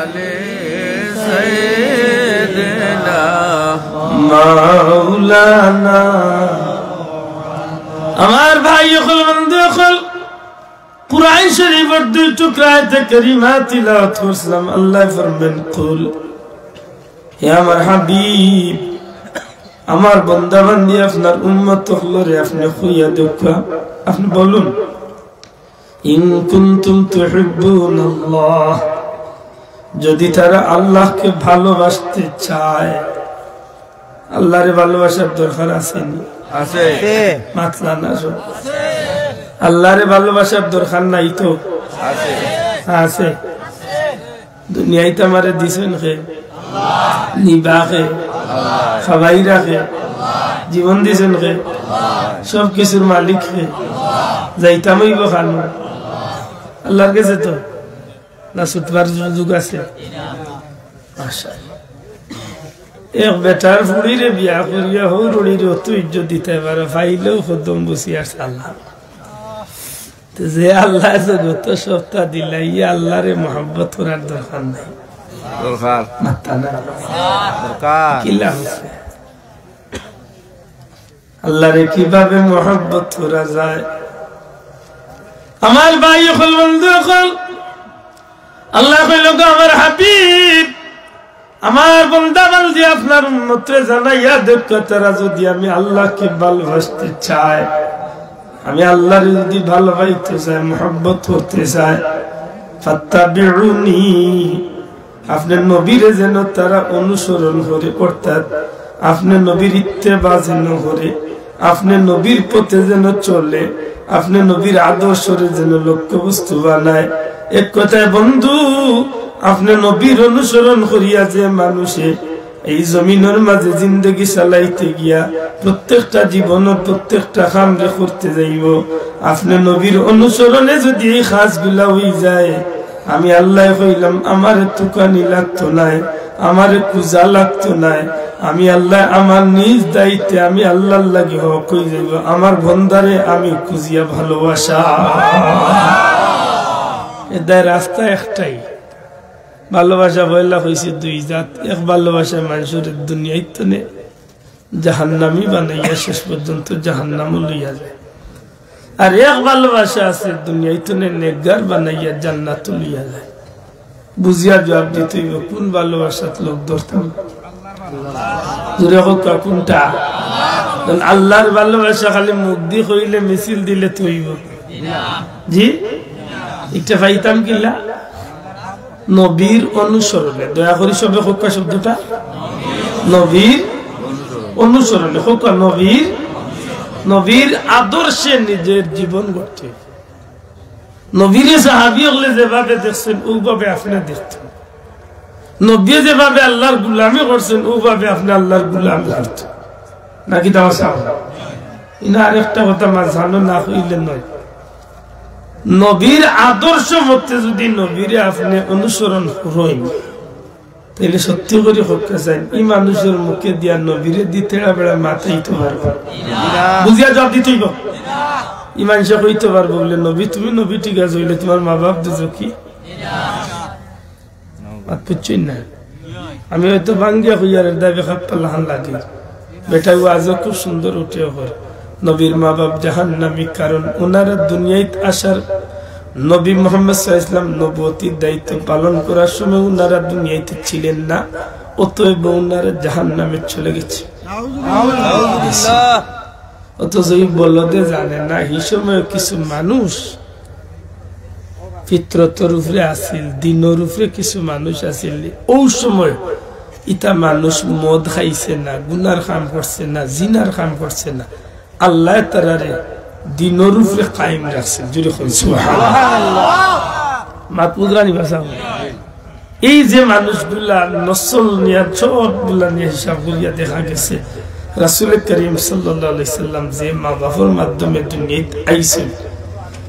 আলি সাইয়্যিদিনা মাওলানা। আমার ভাই অকল, বন্ধু অকল, কুরআন শরীফর দুই টুকরা আয়াতে কারিমা তিলাওয়াত করছিলাম। আল্লায় ফরমাইন, কুল, হে আমার হাবিব, আমার বন্দা বান্দি, আপনার উম্মত অকলরে আপনে কইয়া দেউক্কা, আপনে বলুন, ইন কুনতুম তুহিব্বুনাল্লাহ, যদি তারা আল্লাহকে ভালোবাসতে চায়। আল্লাহরে ভালোবাসার দরকার আছে নি? আছে। মাতলা না সব। আল্লাহরে ভালোবাসার দরকার নাই তো? আছে। আছে। দুনিয়াইত আমারে দিছইন কে? নিবা কে? খাবাইরা কে? জীবন দিছইন কে? সব কিছুর মালিক কে? যাইতাম অইবো কানো? আল্লাহর গেছে তো? না ছুটবার সুযোগ আছে? আচ্ছা। এক বেটার ফুড়িরে বিয়া করিয়া হউর অড়িরে অত ইজ্জত দিতায় পারে, পাইলেও কদম বুসি আর সালাম। তে যে আল্লায় জগতো সবতা দিলা, ই আল্লাহরে মহব্বত করার দরকার নাই। দরকার। মাততা না। দরকার। কিলা অইছে? আল্লাহরে কিভাবে মহব্বত করা যায়? আমার ভাই অকল, বন্ধু অকল, আল্লায় কইলা, গো আমার হাবিব, আমার বন্দা বান্দি আপনার উম্মতরে জানাইয়া দেউক্কা, তারা যদি আমি আল্লাহকে ভালোবাসতে চায়, আমি আল্লাহরে যদি ভালোবাসতে চায়, মহব্বত করতে চায়, ফাত্তাবিউনি, আপনে নবীরে যেন তারা অনুসরণ করে, অর্থাৎ আপনে নবীর ইত্তেবা যেন করে, আপনে নবীর পথে যেন চলে, আপনে নবীর আদর্শরে যেন লক্ষ্যবস্তু বানায়। এক কথায় বন্ধু, আপনে নবীর অনুসরণ করিয়া যে মানুষে এই জমিনর মাঝে জিন্দেগি চালাইতে গিয়া প্রত্যেকটা জীবনর প্রত্যেকটা কামরে করতে যাইবো, আপনে নবীর অনুসরণে যদি এই কাজগুলা অই যায়, আমি আল্লায় কইলাম, আমারে তুকানি লাগতো নায়, আমারে খুজা লাগতো নায়। আমি আল্লায় আমার নিজ দায়িত্বে আমি আল্লাহর লাগি হক অই যাইবো। আমার বন্দারে আমি খুজিয়া ভালোবাসা। এর দায় রাস্তা একটাই। ভালোবাসা পয়লা অইছে দুই জাত। এক ভালোবাসা মানষরে দুনিয়াইত থনে জাহান্নামি বানাইয়া শেষ পর্যন্ত জাহান্নামো লইয়া যায়। আর এক ভালোবাসা আছে, দুনিয়াইত থনে নেককার বানাইয়া জান্নাতো লইয়া যায়। বুঝিয়া জুয়াব দিতে অইবো, কুন ভালোবাসাত লগ ধরতাম? জোরে কউক্কা, কুনটা? কারণ আল্লাহর ভালোবাসা খালি মুখদি কইলে, মিছিল দিলে তো অইবো। জি? ইটা পাইতাম কিলা? নবীর অনুসরণে। দয়া করি সবে কউক্কা শব্দটা। নবীর অনুসরণে। কউক্কা নবীর, নবীর আদর্শে নিজের জীবন গড়তে। নবীরে সাহাবী অকলে যেভাবে দেখছইন, অউভাবে আপনে দেখতা। নবীয়ে যেভাবে আল্লাহর গুলামি করছইন, অউভাবে আপনে আল্লাহর গুলামি করতা। নাকি দাওয়া সাহেব? ইনা আরেকটা কথা মাঝখানো না কইলে নয়। নবীর আদর্শ মতে যদি নবীরে আপনে অনুসরণ করইন, তাইলে সত্যি করি হক্কা চাইন, ই মানুষর মুখে দিয়া নবীরে দি তেড়া বেড়া মাত আইতো পারবো? বুঝিয়া জবাব দিতে অইবো। ই মানুষে কইতো পারবো বলে, "নবী, তুমি নবী ঠিক আছে, অইলে তুমার মা বাপ দুজখি।" মাত বুঝছইন না? আমি হয়তো ভাঙ্গিয়া কইয়ার এর দাবি খাপ্পা লাখান লাগে। বেটা ওয়াজও খুব সুন্দর উঠে ওর। নবীর মা বাপ জাহান্নামী, কারণ ওনারা দুনিয়াত আসার, নবী মোহাম্মদ সাল্লাল্লাহু আলাইহি ওয়াসাল্লাম নবুয়তির দায়িত্ব পালন করার সময় ওনারা দুনিয়াতে ছিলেন না, অতএব ওনারা জাহান্নামে চলে গেছে। অথচ এই বলদে জানে না, এই সময় কিছু মানুষ ফিতরতর উপরে আছিল, দ্বীনর উপরে কিছু মানুষ আছিল। ওই সময় ইতা মানুষ মদ খাইছে না, গুনার কাম করছে না, জিনার কাম করছে না। আল্লায় তারারে দ্বীনর উপরে কায়েম রাখছে। জোরে কইন সুবহানাল্লাহ। মাত বুঝরা নি বা? এই যে মানুষগুলা নসল নিয়া, সবগুলা নিয়া হিসাব করিয়া দেখা গেছে, রাসূলে করিম সাল্লাল্লাহু আলাইহি সাল্লাম যে মা বাপর মাধ্যমে দুনিয়াত আইছইন,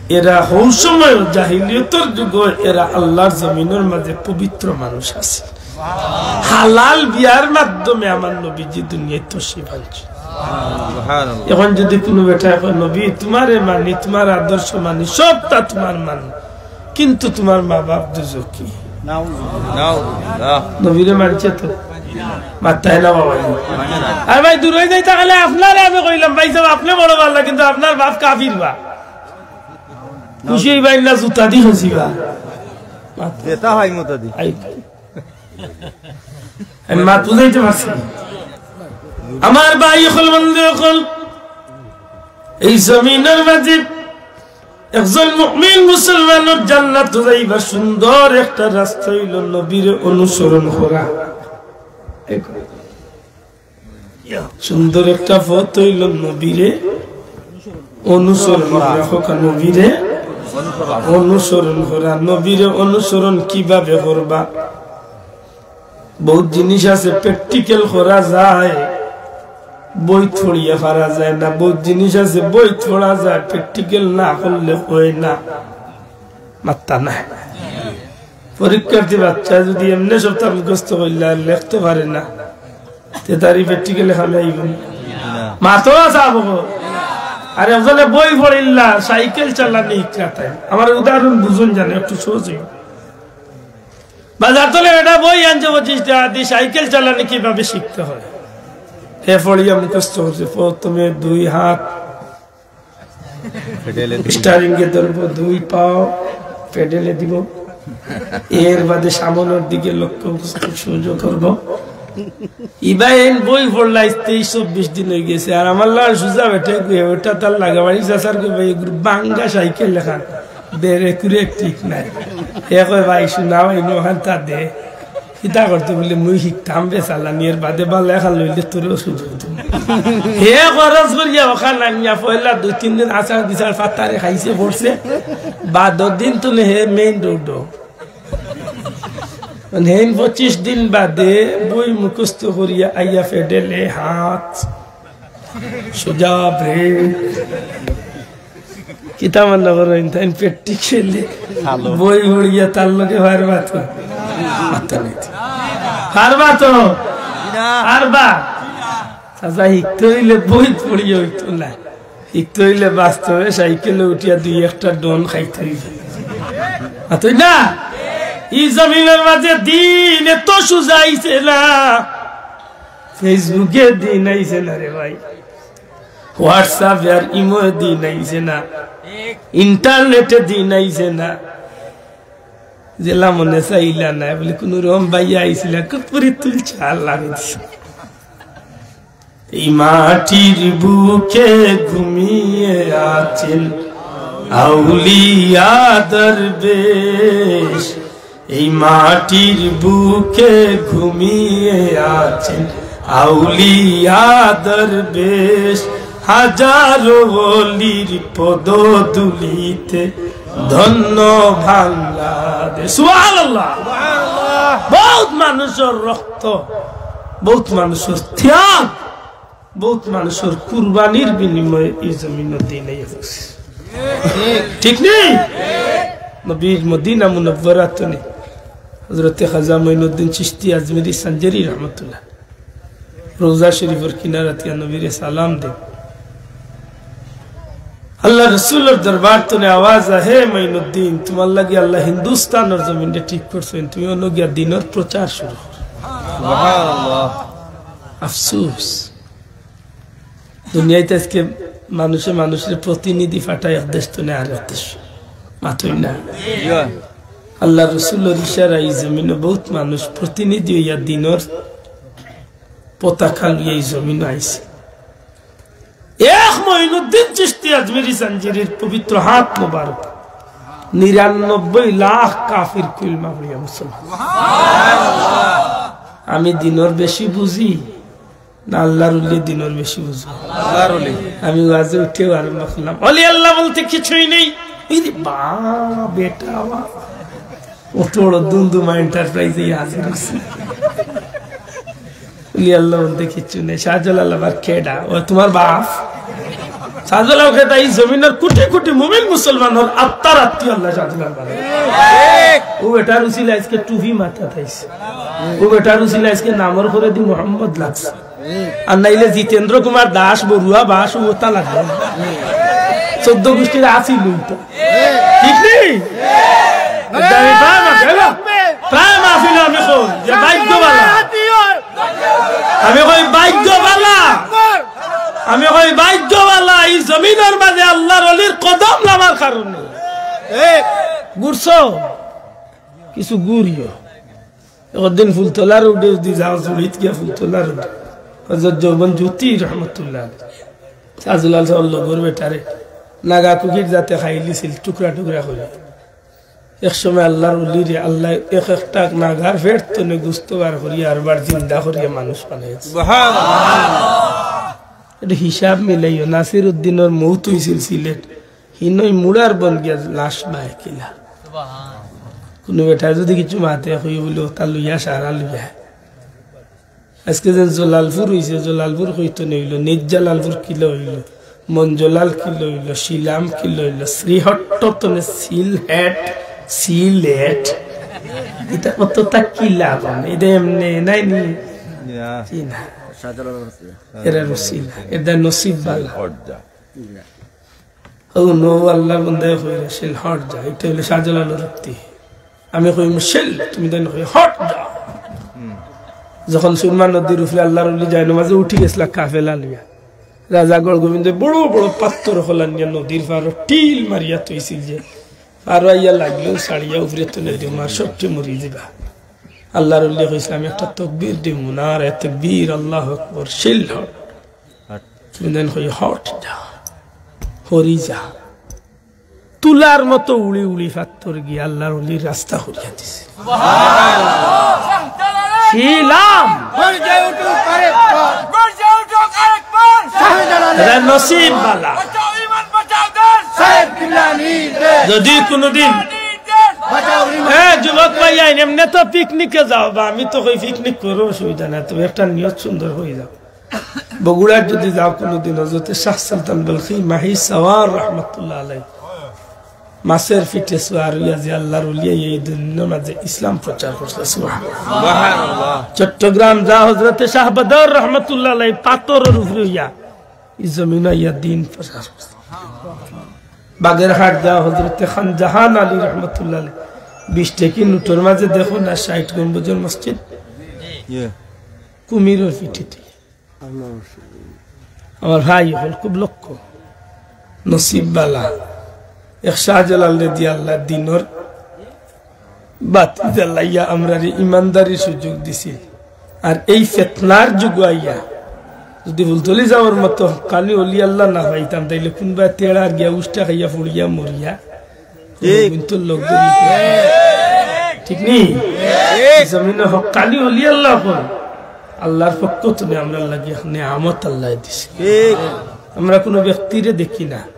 এরা হউ সময় জাহিলিয়তর যুগো এরা আল্লাহর জমিনর মাঝে পবিত্র মানুষ আছিল। হালাল বিয়ার মাধ্যমে আমার নবীজি দুনিয়াত তশরিফ আনছইন। সুবহানাল্লাহ। এখন যদি কোনো বেটায় কয়, "নবী, তুমারে মানি, তুমার আদর্শ মানি, সবটা তুমার মানি, কিন্তু তুমার মা বাপ দুজখি।" নাউজুবিল্লাহ। নবীরে মানছে তো? মাততায় না বাবা। আর ভাই, দূর অই যাইতা গেলে আপনারে আমি কইলাম, "ভাই সাহেব, আপনে বড় ভালা, কিন্তু আপনার বাপ কাফির বা।" খুশি অইবা না, জুতা দি খুশি বা। যেটা হয় মতো দি। আই। আমি মাত বুঝাইতে পারছি না? আমার ভাই অকল, বন্ধু অকল, এই জমিনর মাঝে একজন মুমিন মুসলমানর জান্নাত যাইবার সুন্দর একটা রাস্তা অইলো নবীরে অনুসরণ করা। সুন্দর একটা পথ অইলো নবীরে অনুসরণ করা। হোক, নবীরে অনুসরণ করা। নবীরে অনুসরণ কিভাবে করবা? বহুত জিনিস আছে practical করা যায়, বইত পড়িয়া পারা যায় না। বহুত জিনিস আছে বইত পড়া যায়, practical না করলে হয় না। মাত্তা নাই। পরীক্ষার্থী বাচ্চা যদি এমনে সবটা মুখস্থ করলে আর লেখতে পারে না, তে তার ই practical এ কামে আইবো নি? মাতো আছে আবো। আর একজনে বই পড়িল্লা, সাইকেল চালানি হিকরা তাই। আমার উদাহরণ বুঝুন জানে, একটু সহজ অইবো। বাজার তলে একটা বই আনছে পঁচিশ টাকা দি, সাইকেল চালানি কিভাবে শিখতে হয়। হে পড়িয়া মুখস্থ করছে, প্রথমে দুই হাত স্টিয়ারিং এ ধরবো, দুই পাও প্যাডেলে দিব, এর বাদে সামনের দিকে লক্ষ্য সোজা করব। ইবা এন বই পড়লা, আইজ তেইশ চব্বিশ দিন অই গেছে, আর আমার লাগা সুজা বেটা কই, ওটা তার লাগা বাড়ি চাচার কই, ভাই, এগুলো বাঙ্গা সাইকেল লেখা, বেরে কুরে ঠিক নাই। এ কয়, "ভাই, শোনা ভাই, নোহান তা দে।" কিতা করতে বলে, "মুই শিখতাম বে চালানি, এর বাদে বালা এখান লইলে তোরেও সুযোগ দিমু।" হে খরচ করিয়া ওখান আনিয়া পয়লা দুই তিন দিন আচার বিচার ফাত্তারে খাইছে পড়ছে, বাদর দিন তো হে মেইন রোড। মানে হেন পঁচিশ দিন বাদে বই মুখস্থ করিয়া আইয়া প্যাডেলে হাত, সোজা ব্রেক। কিতা মনে করইন, তাইন practical এ বই পড়িয়া তার লগে পারবা তো? পারতা নায় তো। পারবা তো? পারবা। আচ্ছা, শিখতে অইলে বই পড়িয়া অইতো না, শিখতে অইলে বাস্তবে সাইকেলে উঠিয়া দুই একটা ডন খাইতে অইবো। মাতইন না? ই জমিনর মাঝে দিন এত সুজা আইছে না, Facebook এ দিন আইছে না রে ভাই। WhatsApp এ আর ইমো দিন আইছে না, internet এ দিন আইছে না। যেলা মনে চাইলা না, বলে, "কোন রকম বাইয়া আইছিলা, কুপুরি তুলছে, আল্লাহ দিছে।" এই মাটির বুকে ঘুমিয়ে আছেন আউলিয়া দরবেশ, এই মাটির বুকে ঘুমিয়ে আছেন আউলিয়া দরবেশ, হাজারো ওলির পদধূলিতে ধন্য বাংলাদেশ। সুবহানাল্লাহ। বহুত মানুষর রক্ত, বহুত মানুষর ত্যাগ, বউত মানুষর কুরবানির বিনিময়ে ই জমিনো দিন আইয়া পৌঁছে। ঠিক নি? নবীর মদিনা মুনাওয়ারাত থনে হযরতে খাজা মঈনুদ্দিন চিশতি আজমিরি সানজারি রহমতুল্লাহ রওজা শরীফর কিনারাত আইয়া নবীরে সালাম দেইন। আল্লার রসুলর দরবার থনে আওয়াজ আহে, "মঈনুদ্দিন, তুমার লাগি আল্লায় হিন্দুস্তানর জমিনরে ঠিক করছইন, তুমি অনো গিয়া দিনর প্রচার শুরু করো।" সুবহানাল্লাহ। আফসোস, দুনিয়াত আইজকে মানুষে মানুষরে প্রতিনিধি পাঠায় এক দেশ থনে আরেক দেশ, মাতইন না। আল্লার রসুলর ইশারায় ই জমিনো বউত মানুষ প্রতিনিধি অইয়া দিনর পতাকা লইয়া ই জমিনো আইছে। এক মঈনুদ্দিন চিশতি আজমিরি সানজারির পবিত্র হাত মোবারক, নিরানব্বই লাখ কাফির কলমা পড়িয়া মুসলমান। আমি দিনর বেশি বুঝি না আল্লার অলি দিনর বেশি বুঝি? আল্লার অলি। আমি ওয়াজে উঠিয়াউ আরম্ভ করলাম, "অলি আল্লাহ বলতে কিছুই নেই।" ইরে বা, বেটা বা, অত বড় দুমদুমা এন্টারপ্রাইজে হাজির অইছে। অলি আল্লাহ বলতে কিচ্ছু নেই। শাহজালাল আবার কেডা? ও তুমার বাপ? শাহজালাল কেডা? ই জমিনর কোটি কোটি মুমিন মুসলমানর আত্মার আত্মীয় আল্লাহ শাহজালাল বানাইছে। অউ বেটার উসিলায় আইজকে টুপি মাথাত আইছে, অউ বেটার উসিলায় আইজকে নামর পরেদি মোহাম্মদ লাগছে। আর নাইলে জিতেন্দ্র কুমার দাস, বড়ুয়া বাস, অউ অতা লাগলো। চৌদ্দ গুষ্টির আসি লুইতা। ঠিক নি? এটা আমি প্রায় মাহফিল, প্রায় মাহফিলো আমি কই যে ভাগ্য ভালা। আমি কই ভাগ্য ভালা। আমি কই ভাগ্য ভালা, ই জমিনর মাঝে আল্লার অলির কদম লামার কারণে। ঘুরছো? কিছু ঘুরিও। একদিন ফুলতলা রোডে যদি যাও, চুড়িত গিয়া ফুলতলা রোড, হযরত যৌবন জ্যোতি রহমতুল্লাহ আলাইহি, শাহজালাল সাহেবর লগর বেটারে নাগা কুকির জাতে খাইলিছিল টুকরা টুকরা করি। এক সময় আল্লার অলিরে আল্লায় এক একটা নাগার পেট থনে গোস্ত বার করিয়া আরবার জিন্দা করিয়া মানুষ বানাইছে। সুবহানাল্লাহ। এটা হিসাব মিলাইও। নাসির উদ্দিনর মউত অইছিল সিলেট, হিনই মুড়ার বন গিয়া লাশ বায় কিলা। কুনু বেটায় যদি কিছু মাতে, কই বুলে, "অতা লইয়া সারা লইয়া।" আইজকে যেন জলালপুর অইছে, জলালপুর কইতো নি অইলো, নিজ জালালপুর কিলা অইলো, মঞ্জলাল কিলা অইলো, শিলাম কিলা অইলো, শ্রীহট্ট থনে সিলহেট, সিলেট। ইতা কততা কিলা বান, ইতা এমনে নাই নি? ইয়া। জি না। এরা রসিলা, এরা নসিব বালা। অউ নু আল্লার বন্দায় কইরা, "শিল হট যা।" ইটা অইলো শাহজালালর উক্তি। আমি কইমু, "শিল", তুমি তাইন কইও, "হট যা।" যখন সুরমা নদীর উপরে আল্লার অলি যায় নামাজে উঠি গেছলা কাফেলা লইয়া, রাজা গড়গোবিন্দে বড় বড় পাত্থর অকল আনিয়া নদীর পারো টিল মারিয়া থইছিল যে, পারো আইয়া লাগলেউ ছাড়িয়া উপরে তুলে দিও, মার সবটি মরি দিবা। আল্লার অলি কইছলা, "আমি একটা তকবীর দিমু, নারায়ে তকবীর, আল্লাহু আকবার, শিল হট।" তুমি তাইন কইও, "হট যা, হরি যা।" তুলার মতো উড়ি উড়ি পাত্থর গিয়া আল্লার অলির রাস্তা করিয়া দিছে। শিলাম। গর্জে উঠুক আরেকবার। গর্জে উঠুক আরেকবার। শাহজালালের এরা নসিব বালা। বাঁচাও ইমান, বাঁচাও দেশ। সাহেব কিবলানি দেশ। যদি কোনোদিন বাঁচাও ইমান। এ যুবক ভাইয়াইন, এমনে তো পিকনিকে যাও বা, আমি তো কই পিকনিক করো, অসুবিধা নাই, তবে একটা নিয়ত সুন্দর অই যাও। বগুড়ার যদি যাও কোনোদিন, হযরতে শাহ সুলতান বলখি মাহি সাওয়ার রহমতুল্লাহ আলাইহি মাছের পিঠে সওয়ার অইয়া যে আল্লার অলি এই দুনিয়ার মাঝে ইসলাম প্রচার করছে। সুবহানাল্লাহ। সুবহানাল্লাহ। চট্টগ্রাম যা হযরতে শাহ বদর রহমতুল্লাহ আলাইহি পাথরর উপরে অইয়া ই জমিন আইয়া দিন প্রচার করছে। বাগেরহাট যা হযরতে খান জাহান আলী রহমতুল্লাহ আলাইহি বিশ টেকি নোটর মাঝে দেখো না ষাট গম্বুজর মসজিদ। ইয়ে। কুমিরর পিঠিতে। আমার ভাই অকল খুব লক্ষ্য, নসিব বালা। এক শাহজালালরে দিয়া আল্লার দিনর বাতি জ্বালাইয়া আমরারে ইমানদারির সুযোগ দিছিল। আর এই ফিতনার যুগ আইয়া যদি ফুলতলি যাওয়ার মতো হক্কানি অলি আল্লাহ না পাইতাম, তাইলে কুনবায় তেড়া গিয়া উষ্টা খাইয়া পড়িয়া মরিয়া ঠিক। কিন্তু লোক ধরি ঠিক নি? জমিনে হক্কানি অলি আল্লাহ অকল, আল্লাহর পক্ষ থেকে আমরার লাগি এক নিয়ামত আল্লায় দিছে। ঠিক। আমরা কোনো ব্যক্তিরে দেখি না।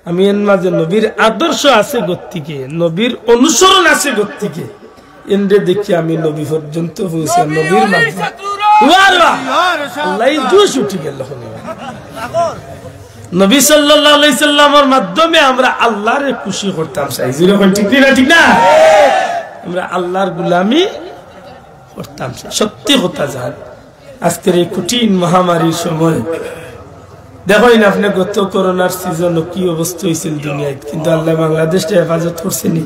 আমি এর মাঝে নবীর আদর্শ আছে গতিকে, নবীর অনুসরণ আছে গতিকে, এনরে দেখি আমি নবী পর্যন্ত পৌঁছে, নবীর মাঝে। ওয়ার ওয়া। আল্লাহ জোশ উঠি গেল। নবী সাল্লাল্লাহু আলাইহি সাল্লামর মাধ্যমে আমরা আল্লাহরে খুশি করতাম চাই। জোরে কইন, ঠিক না, ঠিক না? আমরা আল্লাহর গোলামি করতাম চাই। সত্যি কথা জান, আজকের এই কঠিন মহামারীর সময় দেখইন আপনে গত করোনার সিজনো কি অবস্থা হইছিল দুনিয়াত, কিন্তু আল্লাহ বাংলাদেশটা হেফাজত করছে নি।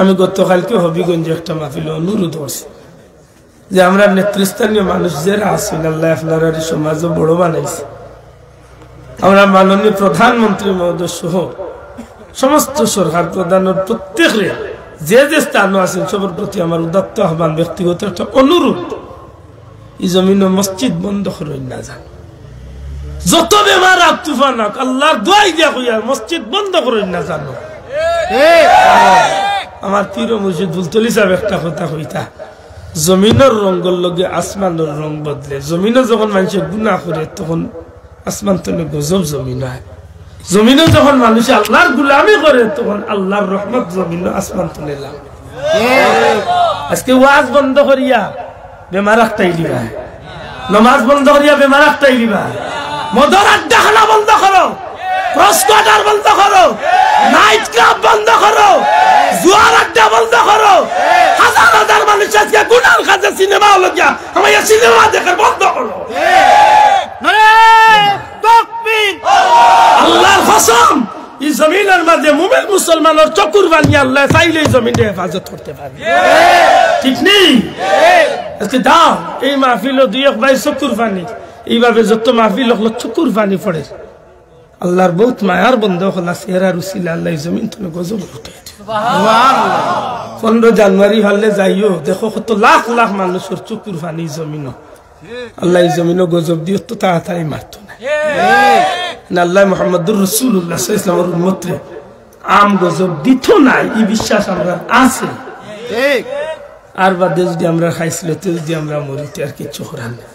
আমি গতকালকে হবিগঞ্জে একটা মাহফিলে অনুরোধ করছি যে আমরা নেতৃস্থানীয় মানুষ যারা আছেন, আল্লাহ আপনারার এই সমাজও বড় বানাইছে। আমরা মাননীয় প্রধানমন্ত্রী মহোদয় সহ সমস্ত সরকার প্রধানর প্রত্যেকরে যে যে স্থানও আছেন, সবার প্রতি আমার উদাত্ত আহ্বান, ব্যক্তিগত একটা অনুরোধ, এই জমিনো মসজিদ বন্ধ করইন না জানো। যত বেমার আর তুফান হোক, আল্লাহর দোয়াই দিয়া কইয়ার মসজিদ বন্ধ করইন না জানো। আমার পীর ও মুর্শিদ ফুলতলি সাহেব একটা কথা কইতা, জমিনর রঙর লগে আসমানর রং বদলে। জমিনো যখন মানুষে গুনাহ করে, তখন আসমান তনে গজব জমিনো আয়। জমিনো যখন মানুষে আল্লাহর গুলামি করে, তখন আল্লাহর রহমত জমিনো আসমান তনে লাম। আজকে ওয়াজ বন্ধ করিয়া বেমার আটকাই দিবা, নমাজ বন্ধ করিয়া বেমার আটকাই দিবা। মদর আড্ডাখানা বন্ধ করো, ক্রস কোয়ার্টার বন্ধ করো, নাইট ক্লাব বন্ধ করো, জুয়ার আড্ডা বন্ধ করো। হাজার হাজার মানুষ আজকে গুনার কাজে সিনেমা হলো গিয়া, আমার এই সিনেমা দেখার বন্ধ করো। নারায়ে তাকবীর। আল্লাহর কসম, এই জমিনের মাঝে মুমিন মুসলমানের চকুর পানি আল্লাহ চাইলে এই জমিনটা হেফাজত করতে পারে। ঠিক নেই? আজকে দাও, এই মাহফিলো দুই এক ভাই চকুর পানি, এইভাবে যত মাহফিল হলো চকুর পানি পড়ে। আল্লাহর বহুত মায়ার বন্দা হলা চেহারার উসিলা আল্লাহ এই জমিন তনে গজব উঠে। পনেরো জানুয়ারি হলে যাইও, দেখো কত লাখ লাখ মানুষের চকুর পানি জমিন। আল্লাহ এই জমিনও গজব দিও তো তাড়াতাড়ি মারতো না। না, আল্লাহ মোহাম্মদুর রাসূলুল্লাহ সাল্লাল্লাহু আলাইহি ওয়াসাল্লামের উম্মতরে আম গজব দিত না, এই বিশ্বাস আমরা আছে। আর বাদে যদি আমরা খাইছিল, তে যদি আমরা মরি, তে আর কিচ্ছু করার নেই।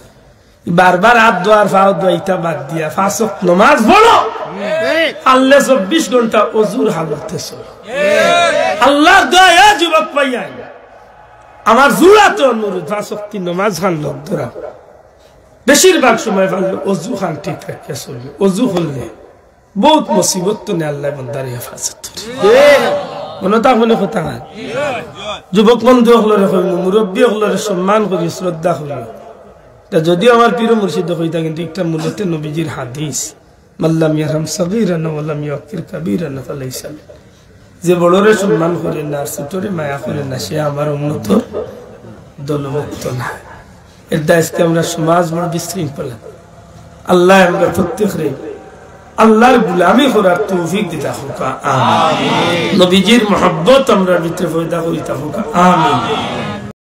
বারবার হাত ধোয়ার, পাও ধোয়া, ইটা বাদ দিয়া পাঁচ ওয়াক্ত নমাজ পড়ো। পারলে চব্বিশ ঘন্টা অজুর হালতে চলো। আল্লাহর দোয়া, এ যুবক ভাইয়া, আমার জুড়াতে অনুরোধ, পাঁচ ওয়াক্তি নমাজ খান লগ ধরা। বেশিরভাগ সময় পারলে অজু খান ঠিক রাখিয়া চলবে। অজু করলে বহুত মুসিবত তনে আল্লাহ বন্দারে হেফাজত করে। মনে থাকবে না কথা খান। যুবক বন্ধু অকলরে কইমু, মুরব্বী অকলরে সম্মান করি, শ্রদ্ধা করি। তা যদিও আমার পীর মুর্শিদ কইতা, কিন্তু একটা মূলত নবীজির হাদিস, "মাল্লাম ইয়ারহাম সগীরানা ওয়ালাম ইয়াক্কির কাবীরানা ফালাইসা মিন।" যে বড়রে সম্মান করে না আর ছোটরে মায়া করে না, সে আমার উম্মতর দলভুক্ত না। এর দায় আজকে আমরা সমাজ বড় বিশৃঙ্খলা। আল্লাহ আমরা প্রত্যেকরে আল্লাহর গুলামি করার তৌফিক দিতা হোক, আমিন। নবীজির মহব্বত আমরা ভিতরে পয়দা করিতা হোক, আমিন।